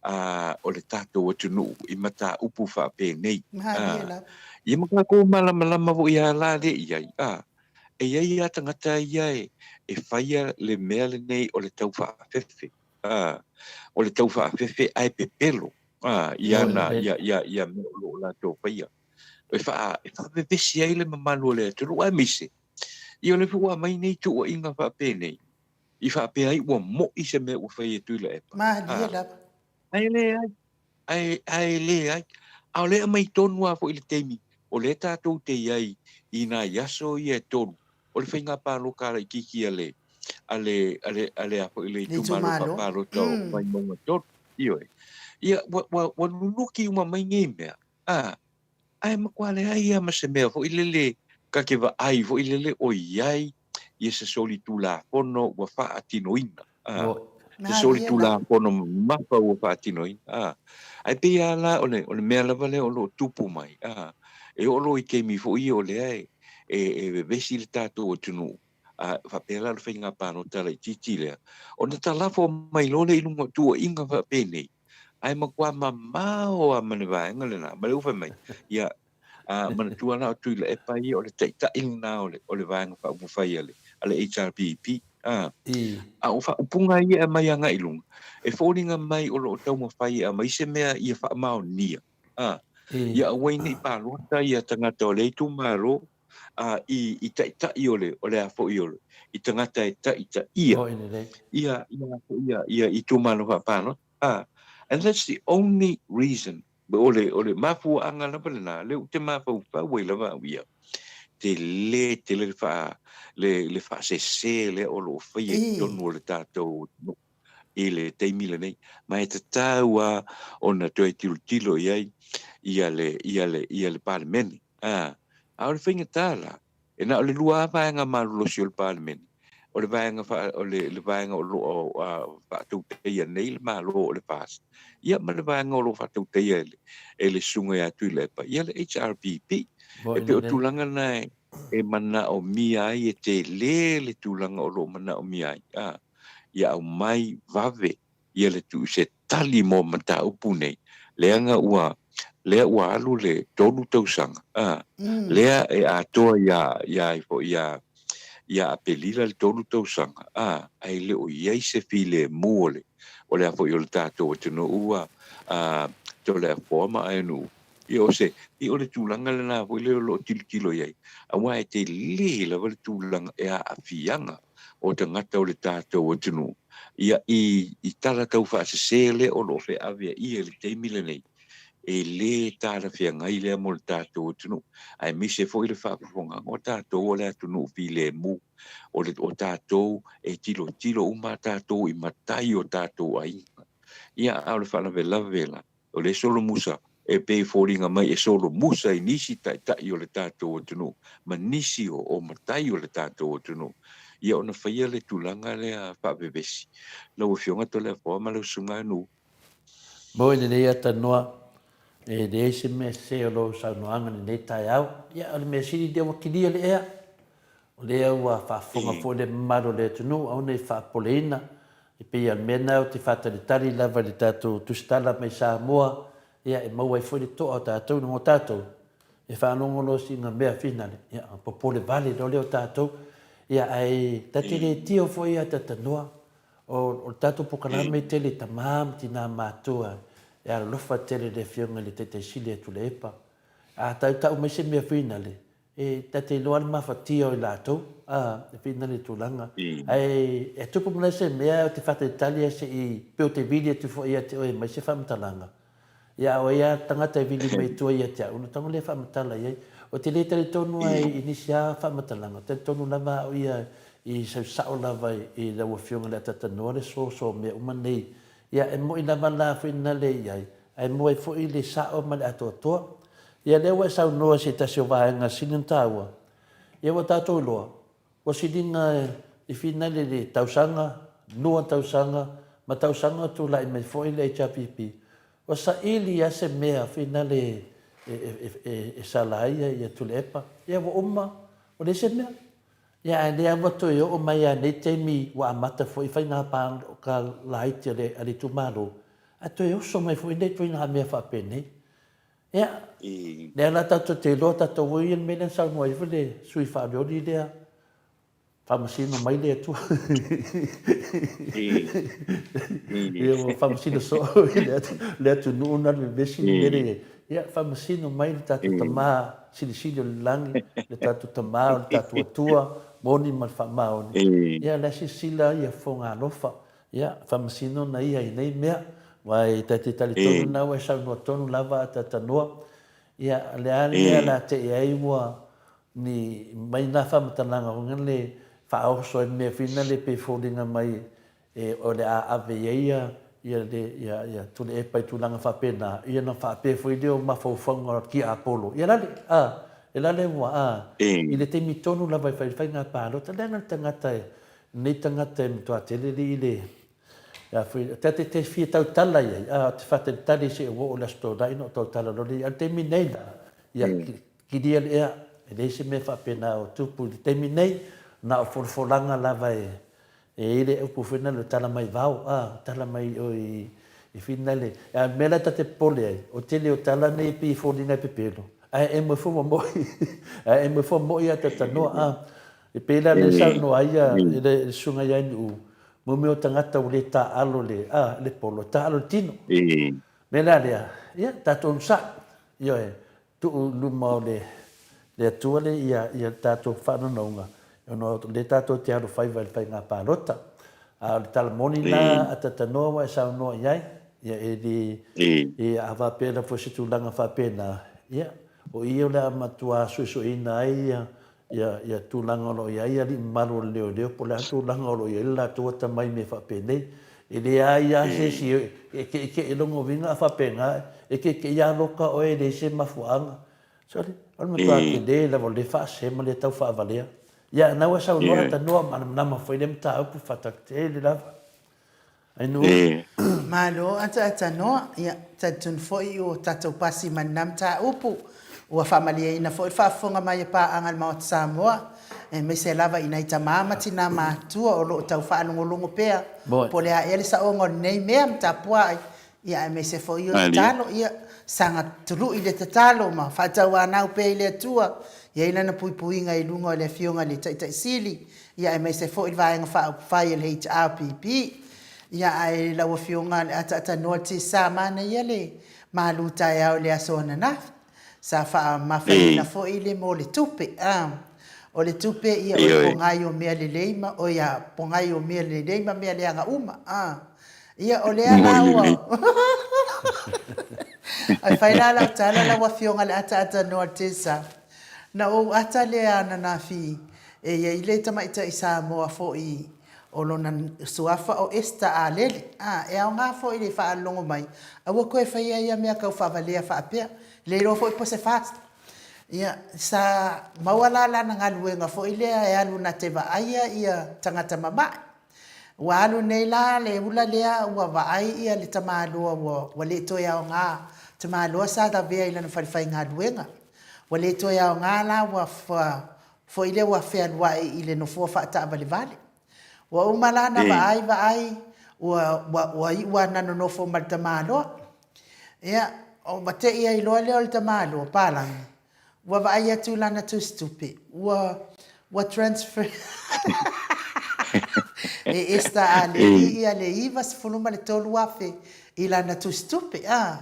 a o le tatou atunuu i mataupu faapenei. Malie lava. Ia ma tatou malamalama foi lava la lea i ai, a e i ai lava tagata ia e e faia le mea lenei o le tau faafefe, a o le tau faafefe ae pepelo a i ana ia ia ia mea o lo o latou faia. E faa e faavevesi ai le mamalu o le atunuu aemaise ia o lea foi ua aumai nei tuuaiga faapenei i faapea ai ua mo'i se mea ua fai e Tuilaepa. Malie lava. Ae leai, ae, ae leai. A o lea e aumai tonu lava foi i le taimi o lea tatou te i ai i nai aso ia e tolu o le faiga palota laitiiti a le, a le, a le, a le, a foi le itumalo faapalota o Vaimauga 3. Ioe. Ia, ua, ua, ua nunuki uma mai nei mea, a, ae matua leai lava ma se mea foi lele ta te vaai foi lele o i ai ia se solitulafono ua faatinoina, a, se solitulafono mamafa ua faatinoina, a. Ae pei lava la o le, o le mea lava lea o lo o tupu mai, a, e oo loa i taimi foi ia o lea e, e, e vevesi le tatou atunuu, a, faapea la o le faiga palota laitiiti lea, ona talafo mai loa lea i luga o tuuaiga faapenei, ae matua mamao lava ma le vaega lena, ma le ua fai mai, ia, A manatua la o Tuilaepa ia o le taitai lena o le, o le Vaega Faaupufai a le, a le HRPP. A, a o faaupuga ia e aumai agai i luga, e foliga mai o lo o taumafai e aumai se mea ia faamaonia, a, ia aua ai ne i palota ia tagata o lea itumalo, a, i, i taitai o le, o le a foi o le, i tagata e taitaia ia, ia, ia, ia itumalo faapalota. A, and that's the only reason O le, o le mafuaaga lava lena, lea ou te mafaufau ai lava au ia, tele tele le faa, le, le faasese lea o lo o faia i totonu o le tatou atunuu i le taimi lenei. Ma e tatau lava ona toe tilotilo i ai ia le, ia le, ia le Palemene. A, a o le faigata la, E na o le lua lava vaega malolosi o le Palemene, o le vaega faa, o le, le vaega o lo o faatautaia nei le Malo o le FAST, ia ma le vaega o lo o faatautaia e le, e le Susuga ia Tuilaepa, ia le HRPP. E pei o tulaga na e, e manaomia ai, e tele le tulaga o lo o manaomia ai, a, ia aumai vave ia le tuu se tali mo mataupu nei, leaga ua, lea ua alu le tolu tausaga, a, lea e atoa ia, ia ai foi ia, ia Apelila le tolu tausaga, a, ae le o i ai se filemu o le, o le a foi o le tatou atunuu a, a, Toleafoa ma Aenuu. Ia o se, ia o le tulaga lena foi lea o lo o tilotilo i ai, aua e tele lava le tulaga e aafiaga o tagata o le tatou atunuu, ia i, i tala taufaasese lea o lo o feaveaia i le taimi lenei, e le talafeagai lea mo le tatou atunuu, aemaise foi le faafofogaaga o tatou o le atunuu filemu, o le, o tatou e tilotilo uma tatou i matai o tatou aiga. Ia, a o le faalavelave la, O le solomusa, e pei e foliga mai e solomusa i nisi taitai o le tatou atunuu ma nisi o o matai o le tatou atunuu, ia ona faia le tulaga lea faavevesi. Lau Afioga Toleafoa ma lau Susuga Anu. Moe lelei a Tanoa, e leai se mea sese o lou saunoaga i lenei taeao. Ia, o le mea sili lea ua kilia le ea. O lea ua faafofoga foi le mamalu o le atunuu, aua ne i faapopoleina. E pei lava o le mea lena ou te faatalitali lava i le tatou tusitala mai Samoa, ia e maua ai foi le toa o tatou, leaga o tatou e faalogo loa sina mea finale, ia ona popole vale loa lea o tatou. Ia ae ta te le tio foi ia Tatanoa, o le tatou polokalame e tele tama ma tina matutua e alolofa tele i le Afioga i le Taitai Sili a Tuilaepa. A tautau mai se mea finale, E ta te iloa le mafatia o i latou, a, e pei na le tulaga. Ae e tupu mai se mea ou te faatalitali a se i, pe ou te vili atu foi ia te oe e aumai se faamatalaga. Ia a o ai a le tagata e vili mai tua ia te au, ona tago lea faamatala i ai. Ou te le talitonu lava i nisi a faamatalaga, ou te talitonu lava au ia i sau sao lava i lau Afioga i le Atatanoa le soso o mea uma nei. Ia, e moni lava la foi na le i ai, ae maua ai foi le sao ma le atoatoa. Ia, lea ua e saunoa i se tasi o vaega sili ona taua, ia ua tatou iloa, ua siliga i finale i le tausaga, lua tausaga, ma tausaga o tulai mai foi le HRPP, ua saili lava se mea finale e sala ai ia Tuilaepa. Ia ua uma, ua leai se mea. Ia ae lea ua toe oo mai lava i lenei taimi ua amata foi faiga palota laiti a le itumalo, ae toe oso mai foi lea ituaiga mea faapenei. Ia, lea la tatou te iloa tatou o ia le mea lea na saunoa ai foi le sui faalioli lea, faamasino mai le Atua. Ia ua faamasino soo i le atunuu na le vevesi le mea lea i ai. Ia faamasino mai le tatou Tama Silisili o le Lagi, le tatou Tama o le tatou Atua moni ma le faamaoni. Ia la e silasila ia fofoga alofa. Ia faamasino na ia i nei mea. Aua e ta te talitonu na ua e saunoa tonu lava a tatanoa. Ia le a le mea la te i ai ua ni mai na faamatalaga ona le faaoso ai mea fina le pe foliga mai e o le a ave i ai ia ia le ia ia Tuilaepa i tulaga faapena, ia ona faapea foi lea o mafaufauga o le tiapolo, ia lale, a, e lale ua, a, i le taimi tonu lava e fai ai le faiga palota, leaga le tagata e, lenei tagata e matua tele alii le, a foi, ta te te fia tautala i ai, a, ou te faatalitali se i ou oo i le Aso Toonai ona ou tautala loa lea i ai. A o le taimi nei la, ia, kilia le ea, e leai se mea faapena o tupu i le taimi nei, na o folafolaga lava e, E i ai le upu foi lena, tala mai vao, a, tala mai o i, i finale. A o le mea la ta te popole ai, o tele o tala nei e pei e foliga e pepelo, ae emo ifo ua moi, ae emo ifo ua moi a tatanoa, a. E pei la lea saunoa ai ia le susuga ia Nu'u, mo mea o tagata ua le taaalo le, a, le polo, e taaalo le tino. Mea la lea, ia, tatou onosai, ioe, Tuu i luma o le Atua le ia le tatou faanonoga, ona o lea tatou te alofaiva i le faiga palota. A o le tala moni la a Tatanoa ua e saunoa i ai, ia e le, ia a faapea lava foi se tulaga faapena, ia o i o le a matua suesueina ai ia ia tulaga o lo o i ai alii mamalu o le leoleo po o le a tulaga o lo o i ai le latou atamai i mea faapenei. E leai lava se isi e keʻekeʻe lona uiga a faapena, e keʻekeʻe ia aloka oe e leai se mafuaaga. Sole, o le matua tele lava o lea faasee ma lea tau faavalea. Ia, na ua saunoa tanoa malamalama foi lea mataupu faatautele lava. Ainuu. Malo ataatanoa, ia talitonu foi ua tatou pasi ma lena mataupu. Ua faamalieina foi le faafofoga mai a paaga a le Maota Samoa, aemaise lava i nai tama ma tina matutua o lo o tau faalogologo pea po o le a ea le saoga o lenei mea ma tapuai, ia aemaise foi o tatalo, ia saga tului le tatalo ma faatauanau pea i le Atua, i ai Lana puipuiga i luga o le Afioga i le Taitai Sili, ia aemaise foi le Vaega Faaupufai a le HRPP. Ia ae lau Afioga le ataatanoa le tisa manaia le malu taeao i le aso ananafi. Sa faamafaina foi le mo le tupe. A o le tupe ia o le pogai o mea lelei ma oi a pogai o mea lelei ma mea leaga uma. A ia o lea la ua Ae fai la lau tala lau Afioga le ataatanoa le tisa. Na ou ata lea ananafi e i ai le tamaitai Samoa foi o lona suafa o Esther Aleli. A, e aoga foi le faalogo mai, aua koe faia ia mea tau faavalea faapea, le iloa foi po o se fast. Ia, sa maua la lana galuega foi lea e alu na te vaaia ia tagata mamae. Ua alu nei la le ula lea ua vaai ia le tamaloa ua le toe aoga, tamaloa sa lavea i lana fale faigaluega. Ua le toe aoga la ua foi lea ua fealuai i le nofoa faataavalevale. Ua uma la ona vaai vaai ua, ua, ua iu lava ina nonofo ma le tamaloa. Ia, ona tei ai loa lea o le tamaloa, palagi, ua vaai atu i lana tusitupe, ua, ua transfer e Esther Aleli ia le $93,000 i lana tusitupe. A,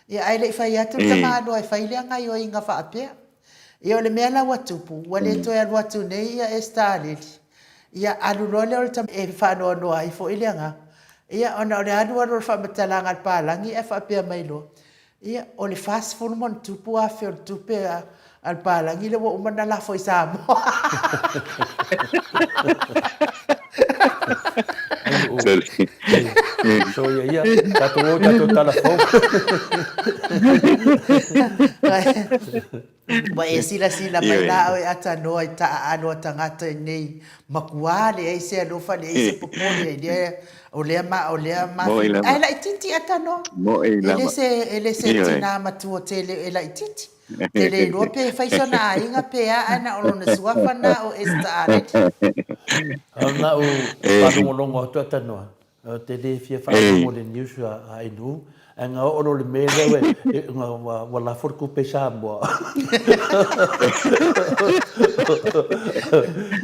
ia ae le i fai atu le tamaloa e fai lea gaioiga faapea. Ia o le mea la ua tupu, ua le toe alu atu nei ia Esther Aleli, ia alu loa lea o le tama e faanoanoa ai foi le agaga. Ia ona o le alu alu o le faamatalaga a le palagi ae faapea mai loa, ia o le 40 ma ona tupu afe o le tupe a A le palagi lea ua uma ona lafo i Samoa. So ia ia, tatou o tatou tala fou. Ua e silasila mai la oe Atanoa i taaalo a tagata i nei makuā leai se alofa leai se popole i lea o lea ma o lea mafine ae laitiiti Atanoa e le se e le se tinā matua tele e laitiiti Te le iloa pe fai sona aiga pe a ae na o lona suafa na o Esther Aleli. Ao na ou faalogologo atu atanoa, ou te le fia faalogo i le news a Inu, ae na oo loa i le mea lea ua lafo le tupe i Samoa.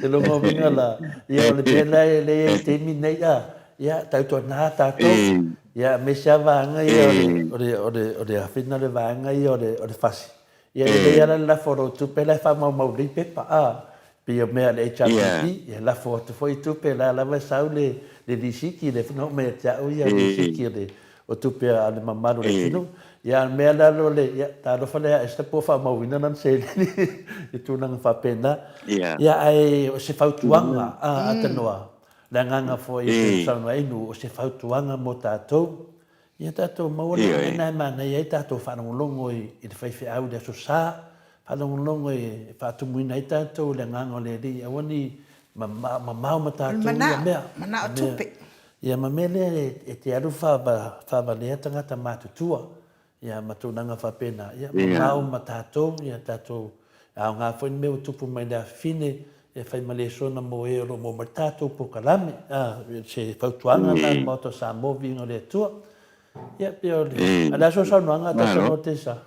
I lona uiga la, ia o le mea la e i ai i le taimi nei a, ia tautuana tatou, Ia, aemaise lava vaega ia o le, o le, o le, o le afina o le vaega ia o le, o le fasi. Ia, e lelei lava la le lafo o lou tupe la e faamaumau lelei pepa, a. Pei o mea a le HRPP, e lafo atu foi tupe, la lava e sau le, le lisiti, lea foi na oo mai ia te au ia lisiti o le, o tupe a le mamalu o le atunuu. Ia, a o le mea la o le, ia, talofa lea ia Esther po o faamauina lana seleni i tulaga faapena. Ia, ae o se fautuaga, a, Atanoa, Le agaga foi e pei ona saunoa ai Nu'u, o se fautuaga mo tatou, ia tatou maua le mea lena e manaia ai tatou faalogologo i le faifeau i le Aso Sa, faalogologo e faatumuina ai tatou i le agaga o le Alii, aua ne i mamao ma tatou ia mea. Manao tupe. Ia ma mea lea e te alu faavalea tagata matutua. Ia, ma tulaga faapena. Ia, mamao ma tatou, ia tatou aoga foi le mea ua tupu mai le afafine, e fai ma lesona mo e o lo o maua mai le tatou polokalame. A, se fautuaga lena a le Maota o Samoa, viiga o le Atua. Ia, pei o le, a o le a sou saunoaga a Talanoa Tesa?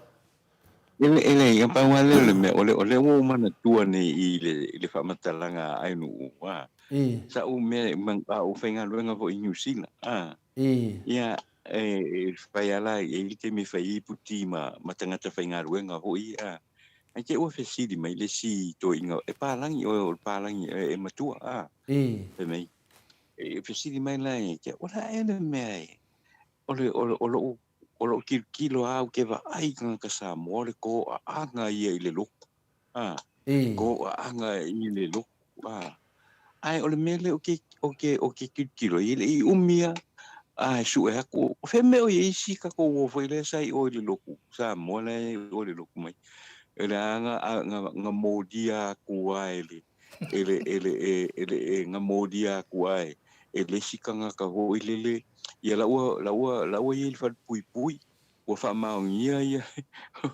E leai, na pau lava lea o le mea, o lea ua ou manatua nei i le faamatalaga a Ainu'u, a, sa ou mea, a ou faigaluega foi i Niu Sila, a, ia, E fai a la, e i ai le taimi e fai ai iputi ma, ma tagata faigaluega foi ia. Ae te i ua fesili mai le isi toeaina, e palagi oe o le palagi e matua, a? Fai mai, e fesili mai la ia te au, o le a ea le mea e, o le, o, o lou, o lou tilotilo lava ou te vaai i tagata Samoa o le toaaga ia i le lotu, a? Toaaga i le lotu, a? Ae o le mea lea ou te, ou te, ou te tilotilo ai, e le i umi lava, ae sue atu, o fea mea o i ai isi tatou uo foi lea sa i o i le lotu Samoa la e i o i le lotu mai, o le a na, na, na molia atu lava e le, e le, e le, e le, e, na molia atu lava e, e le isi tagata foi lele, ia la ua, la ua, la ua i ai i le falepuipui, ua faamaonia ia,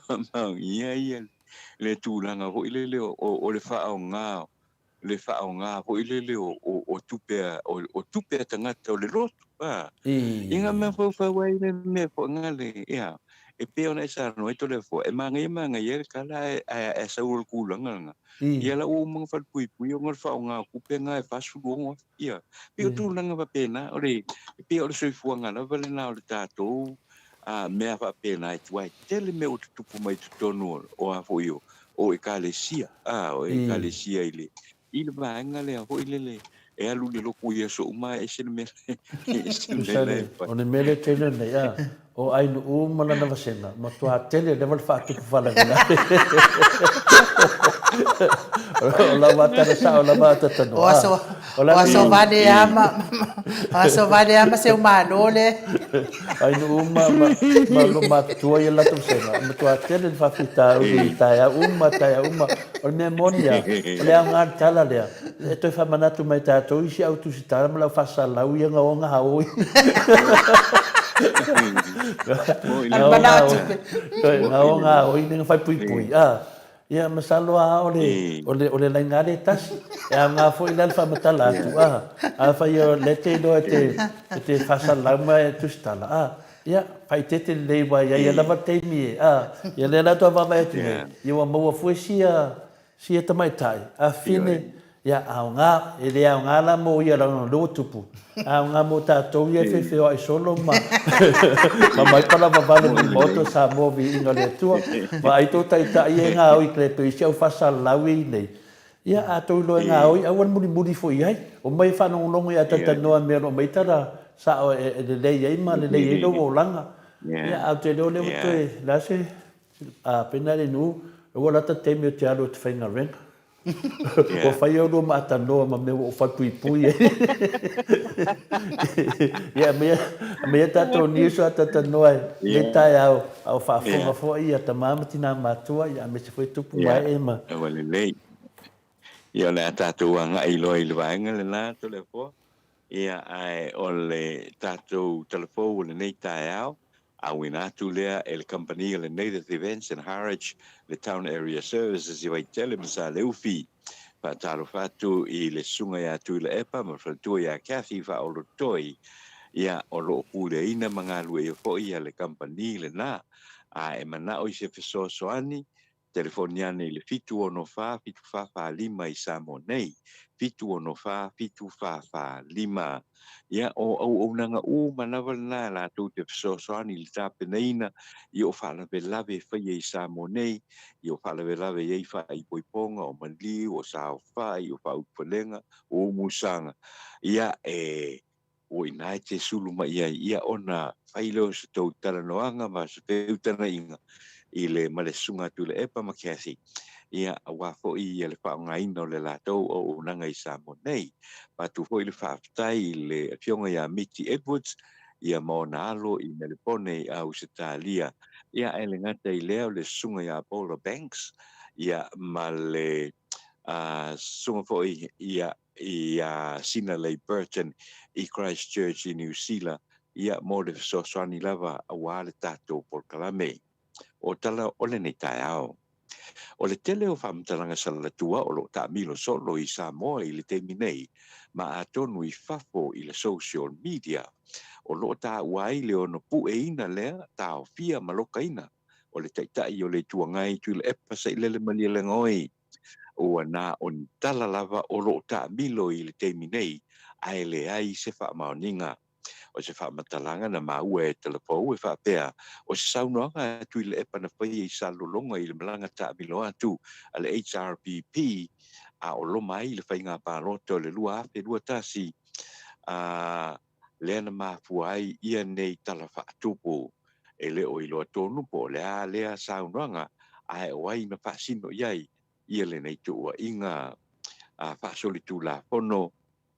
faamaonia ia le tulaga foi lele o, o, o le faaaoga le faaaoga foi lele o tupe a, o tupe a tagata o le lotu, a. I nga mea faufau ai le mea foi nga le, ia, e pei ona e saunoa ai Toleafoa, e manaia manaia le tala ae, ae sau o le tulaga lena. Ia la ua uma ona falepuipui ona o le faaaoga o tupe na e 46,000, ia. Pei o tulaga faapena, o le, e pei o le soifuaga lava lena o le tatou mea faapena e tuai tele mea ua tutupu mai totonu o a foi o, o Ekalesia, a, o Ekalesia i le, i le vaega lea foi lele e alu i le lotu i aso uma ae ese le mea, ese le mea la e fai. O le mea lea e tele nei, a, o Ainu'u ma lana vasega, matua tele lava le faatupu faalavelave. O lau atala sao lava a tatanoa. O aso, o aso vale lava ma, o aso vale lava ma seu malo le. Ainu'u ma, ma, ma lo matutua ia latou vasega, matua tele le faafitauli i taeao uma, taeao uma. O le mea moni lava, o le aoga o le tala lea, e toe faamanatu mai tatou isi au tusitala ma le au faasalau ia gaoga haoi. Gaoga haoi ni fai puipui. Ah, ia masalo lava o le, o le, o le laina lea e tasi. E aoga foi la le faamatala atu. Ah, afai o lea e te iloa e te, e te faasalau ma e tusitala. Ah, ia, faaeteete lelei aua e i ai ia lava le taimi e, ah, ia lea la faatoa vaavaai atu nei, ia ua maua fua sia, sia tamaitai, afine, ia, aoga, e le aoga la mo ia leaga o lea ua tupu, aoga mo tatou ia e feofeoai solo ma, ma mai palavavale mai le Maota o Samoa viiga o le Atua. Vaai tou taitai ia e gaoi keleto i isi au faasalalau ia i inei, Ia, a tou iloa e gaoi, aua le mulimuli foi i ai. Omai e faalogologo ia talatalanoa i mea o lo o aumai tala sao e lelei ai ma lelei ai lou olaga. Ia, ae ou te iloa o lea ua toe, o le a se, a pena le nuu, Ua lata taimi ou te alu ou te faigaluega. Ua fai oulua ma atanoa ma mea ua ou falepuipui ai. Ia, aumaia tatou news o atatanoa i lenei taeao, a o faafofoga foi ia tama ma tina matua, ia aemaise foi tupu ma ee ma. Ua lelei. Ia, o le a tatou agai loa i le vaega lena, Toleafoa. Ia, ae o le tatou talafou o lenei taeao, auina atu lea e le kamupani o le Native Events and Harwich le Town Area Services i Vaitele ma Saleufi. Faatalofa atu i le Susuga ia Tuilaepa ma le faletua ia Cathy Faaolotoi, ia, o lo o puleaina ma galueia foi le kamupani lena. A e manao i se fesoasoani, Telefoni ane i le 764 7445 i Samoa nei, 764 7445. Ia, o auaunaga uma lava lena latou te fesoasoani i le tapenaina i o faalavelave e faia i Samoa nei, i o faalavelave e i ai faaipoipoga, o maliu, o saofai, o faaulufalega, o umusaga. Ia, e ua i ina e te sulu mai i ai, ia ona fai lea o se tou talanoaga ma se feutagaiga i le ma le Susuga a Tuilaepa ma Cathy, ia aua foi ia le faaaogaina o le latou auaunaga i Samoa nei. Avatu foi le faafetai i le Afioga ia Miti Edwards, ia ma ona alo i Melepone i Ausetalia, ia ae le gata i lea o le Susuga ia Paula Banks, ia ma le Susuga foi ia iā Sina Leigh Burton i Christchurch i Niu Sila, ia mo le fesoasoani lava aua le tatou polokalame. O tala o lenei taeao. O le tele o faamatalaga salalatua o lo o taamilo solo i Samoa i le taimi nei, ma atonu i fafo i le social media, o lo o taua ai le ono pueina lea taofia ma lokaina o le Taitai o le Itu Agai Tuilaepa Sailele Malielegaoi. Ua na o ni tala lava o lo o taamilo i le taimi nei, ae leai se faamaoniga. O se faamatalaga na maua e Talafou e faapea, o se saunoaga a Tuilaepa na faia i Salelologa i le malaga taamilo atu a le HRPP a o loma ai le faiga palota o le 2021, a lea na mafua ai ia nei tala faatupu. E le o iloa tonu po o le a lea saunoaga, ae o ai na faasino i ai ia lenei tuuaiga faasolitulafono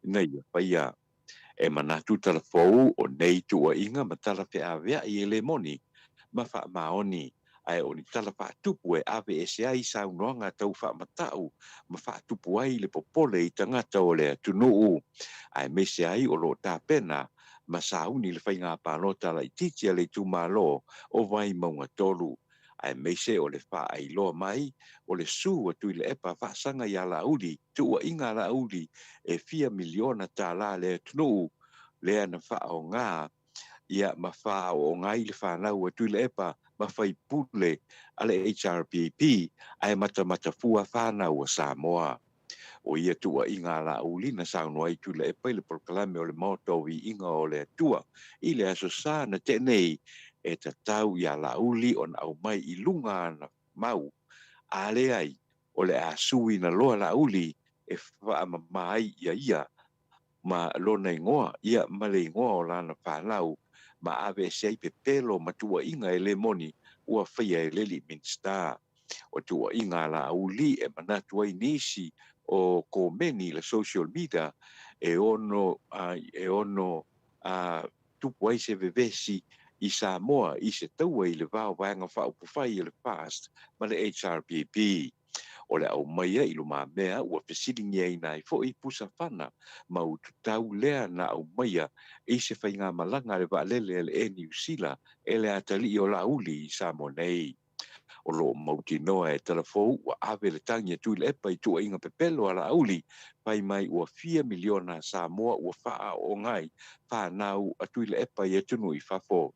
ina ia faia. E manatu talafou o nei tuuaiga ma tala feaveai e le moni ma faamaoni, ae o ni tala faatupu e aveese ai saunoaga tau faamatau ma faatupu ai le popole i tagata o le atunuu, aemaise ai o lo o tapena ma sauni le faiga palota laitiiti a le itumalo o Vaimauga 3, aemaise o le faailoa mai o le su a Tuilaepa faasaga iā Laauli, tuuaiga a Laauli e fia miliona tālā le atunuu lea na faaaoga ia ma faaooga ai le fanau a Tuilaepa ma faipule a le HRPP ae matamatafua fanau a Samoa. O ia tuuaiga a Laauli na saunoa ai Tuilaepa i le polokalame o le Maota o Viiga o le Atua i le Aso Sa na tea nei, e tatau iā Laauli ona aumai i luga ana mau, a leai, o le a suina loa Laauli e faamama ai ia ia ma lona igoa, ia ma le igoa o lana fanau, ma aveese ai pepelo ma tuuaiga e le moni ua faia e le alii Minisita. O tuuaiga a Laauli e manatu ai nisi o komeni i le social media e ono e ono tupu ai se vevesi i Samoa i se taua i le va o Vaega Faaupufai a le FAST ma le HRPP. O le aumaia i lumamea ua fesiligiaina ai foi pusa fana ma ututau lea na aumaia i se faigamalaga a le vaalele a le Air New Sila e le atalii o Laauli i Samoa nei. O lo o mautinoa e Talafou ua ave le tagi a Tuilaepa i tuuaiga pepelo a Laauli, fai mai ua fia miliona a Samoa ua faaooga ai fanau a Tuilaepa i atunuu i fafo.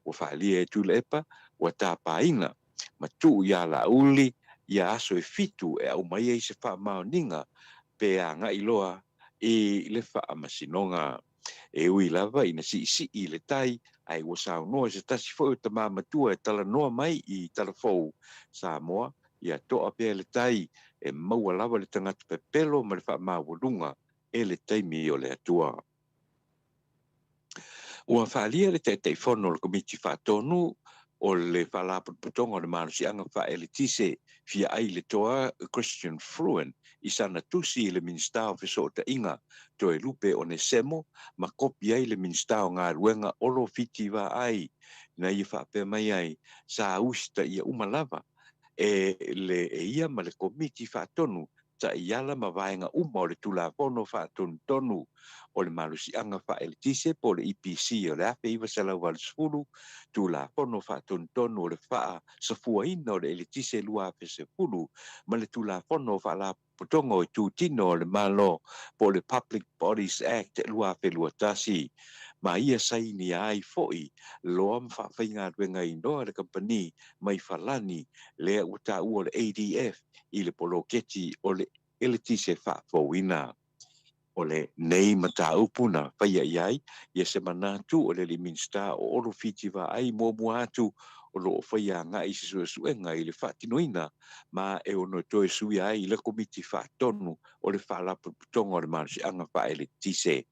Ua faaalia e Tuilaepa ua tapaina ma tuu iā Laauli ia aso e fitu e aumai ai se faamaoniga pe agai loa i le faamasinoga. E ui lava ina siisii le tai, ae ua saunoa se tasi foi o tama matua e talanoa mai i Talafou, Samoa, ia toa pea le tai e maua lava le tagata pepelo ma le faamaualuga e le taimi o le Atua. Ua faaalia le Taitaifono o le Komiti Faatonu o le Faalapotopotoga o le Malosiaga Faaeletise Fia Ai le Toa Christian Fruin i sana tusi i le Minisita o Fesootaiga Toelupe Onesemo ma kopi ai le Minisita o Galuega Olo Fiti Vaai na ia faapea mai ai sa usitaia uma lava e le e ia ma le Komiti Faatonu taiala ma vaega uma o le Tulafono Faatonutonu o le Malosiaga Faaeletise po o le EPC o le 1980, Tulafono Faatonutonu o le Faasafuaina o le Eletise 2010 ma le Tulafono o Faalapotopotoga o Itutino o le Malo po o le Public Bodies Act 2021, ma ia sainia ai foi loa ma faafaigaluegaina le kamupani mai Falani lea ua taua o le ADF i le poloketi o le eletise faafouina. O lenei mataupu na faia i ai ia se manatu o le alii Minisita o Olo Fiti Vaai muamua atu o lo o faia agai se suesuega i le faatinoina ma e ono toe suia ai le Komiti Faatonu o le Faalapotopotoga o le Malosiaga Faaeletise.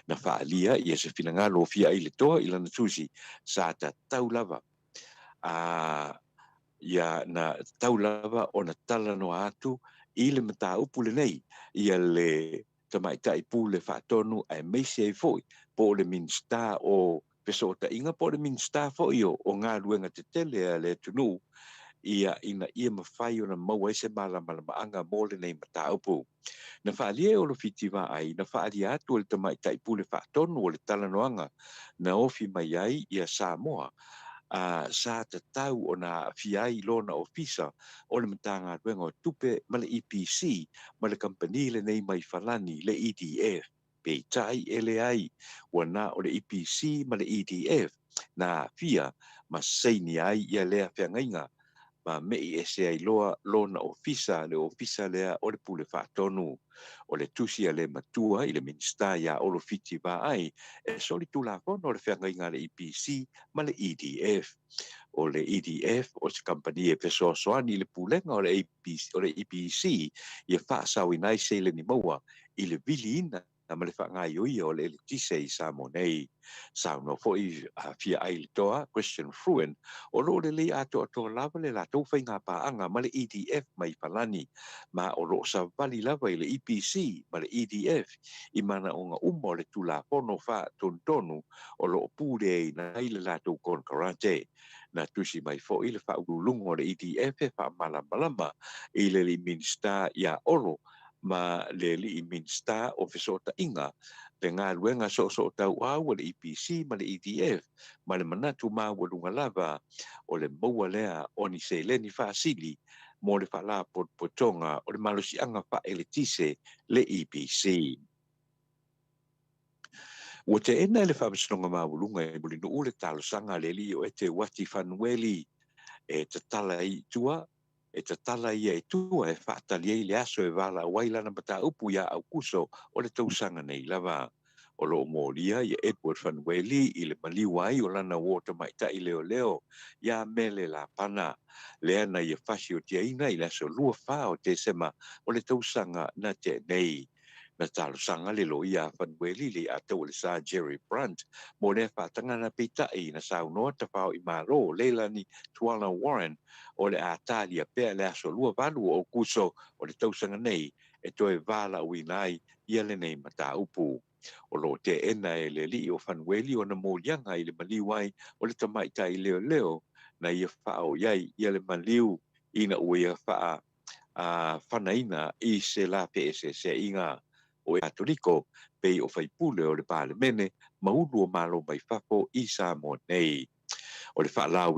Na faaalia ia se finagalo o Fia Ai le Toa i lana tusi sa tatau lava a ia na tatau lava ona talanoa atu i le mataupu lenei ia le Tamaitai Pule Faatonu aemaise ai foi po o le Minisita o Fesootaiga po o le Minisita foi o Galuega Tetele a le atunuu ia ina ia mafai ona maua ai se malamalamaaga mo lenei mataupu. Na faaalia e Olo Fiti Vaai, na faaalia atu e le Tamaitai Pule Faatonu o le talanoaga na ofi mai ai ia Samoa a sa tatau ona aafia ai lona ofisa o le Matagaluega o Tupe ma le EPC ma le kamupani lenei mai Falani, le EDF. Peitai e leai, ua na o le EPC ma le EDF na aafia ma sainia ai ia lea feagaiga ma me'i ese ai loa lona ofisa, le ofisa lea o le Pule Faatonu. O le tusi a le matua i le Minisita iā Olo Fiti Vaai e solitulafono le feagaiga a le EPC ma le EDF. O le EDF o se kamupani e fesoasoani i le pulega o le EPC ia faasaoina ai seleni maua i le viliina ma le faagaioia o le eletise i Samoa nei. Saunoa foi a Fia Ai le Toa, Christian Fruin, o lo o lelei atoatoa lava le latou faigapaaga ma le EDF mai Falani, ma o lo o savali lava i le EPC ma le EDF i manaoga uma o le Tulafono Faatonutonu o lo o puleaina ai le latou konekarate. Na tusi mai foi le faauluuluga o le EDF e faamalamalama i le alii Minisita iā Olo ma le alii Minisita o Fesootaiga le galuega soosootauau a le EPC ma le EDF ma le manatu maualuga lava o le maua lea o ni seleni faasili mo le Faalapotopotoga o le Malosiaga Faaeletise, le EPC. Ua teena e le Faamasinoga Maualuga i Mulinuu le talosaga a le alii o Eteuati Fanueli e tatala ai i tua e tatala ia i tua e faatali ai le aso e valaau ai lana mataupu iā Aukuso o le tausaga nei lava. O lo o molia ia Edward Fanueli i le maliu ai o lana uo tamaitai leoleo iā Mele Lapana, lea na ia fasiotiaina i le aso 24 o Tesema o le tausaga na tea nei. Na talosaga le loia a Fanueli le Iatau o le Sa Jerry Brunt mo lea faatagana peitai na saunoa Tafaoimalo Leilani Tuala Warren o le a talia pea le aso 28 o Aukuso o le tausaga nei e toe valaauina ai ia lenei mataupu. O lo o teena e le alii o Fanueli ona moliaga i le maliu ai o le tamaitai leoleo na ia faaoo i ai ia le maliu ina ua ia faa fanaina i se la feeseeseaiga o Katoliko pei o faipule o le Palemene ma ulu o Malo mai fafo i Samoa nei. O le faalau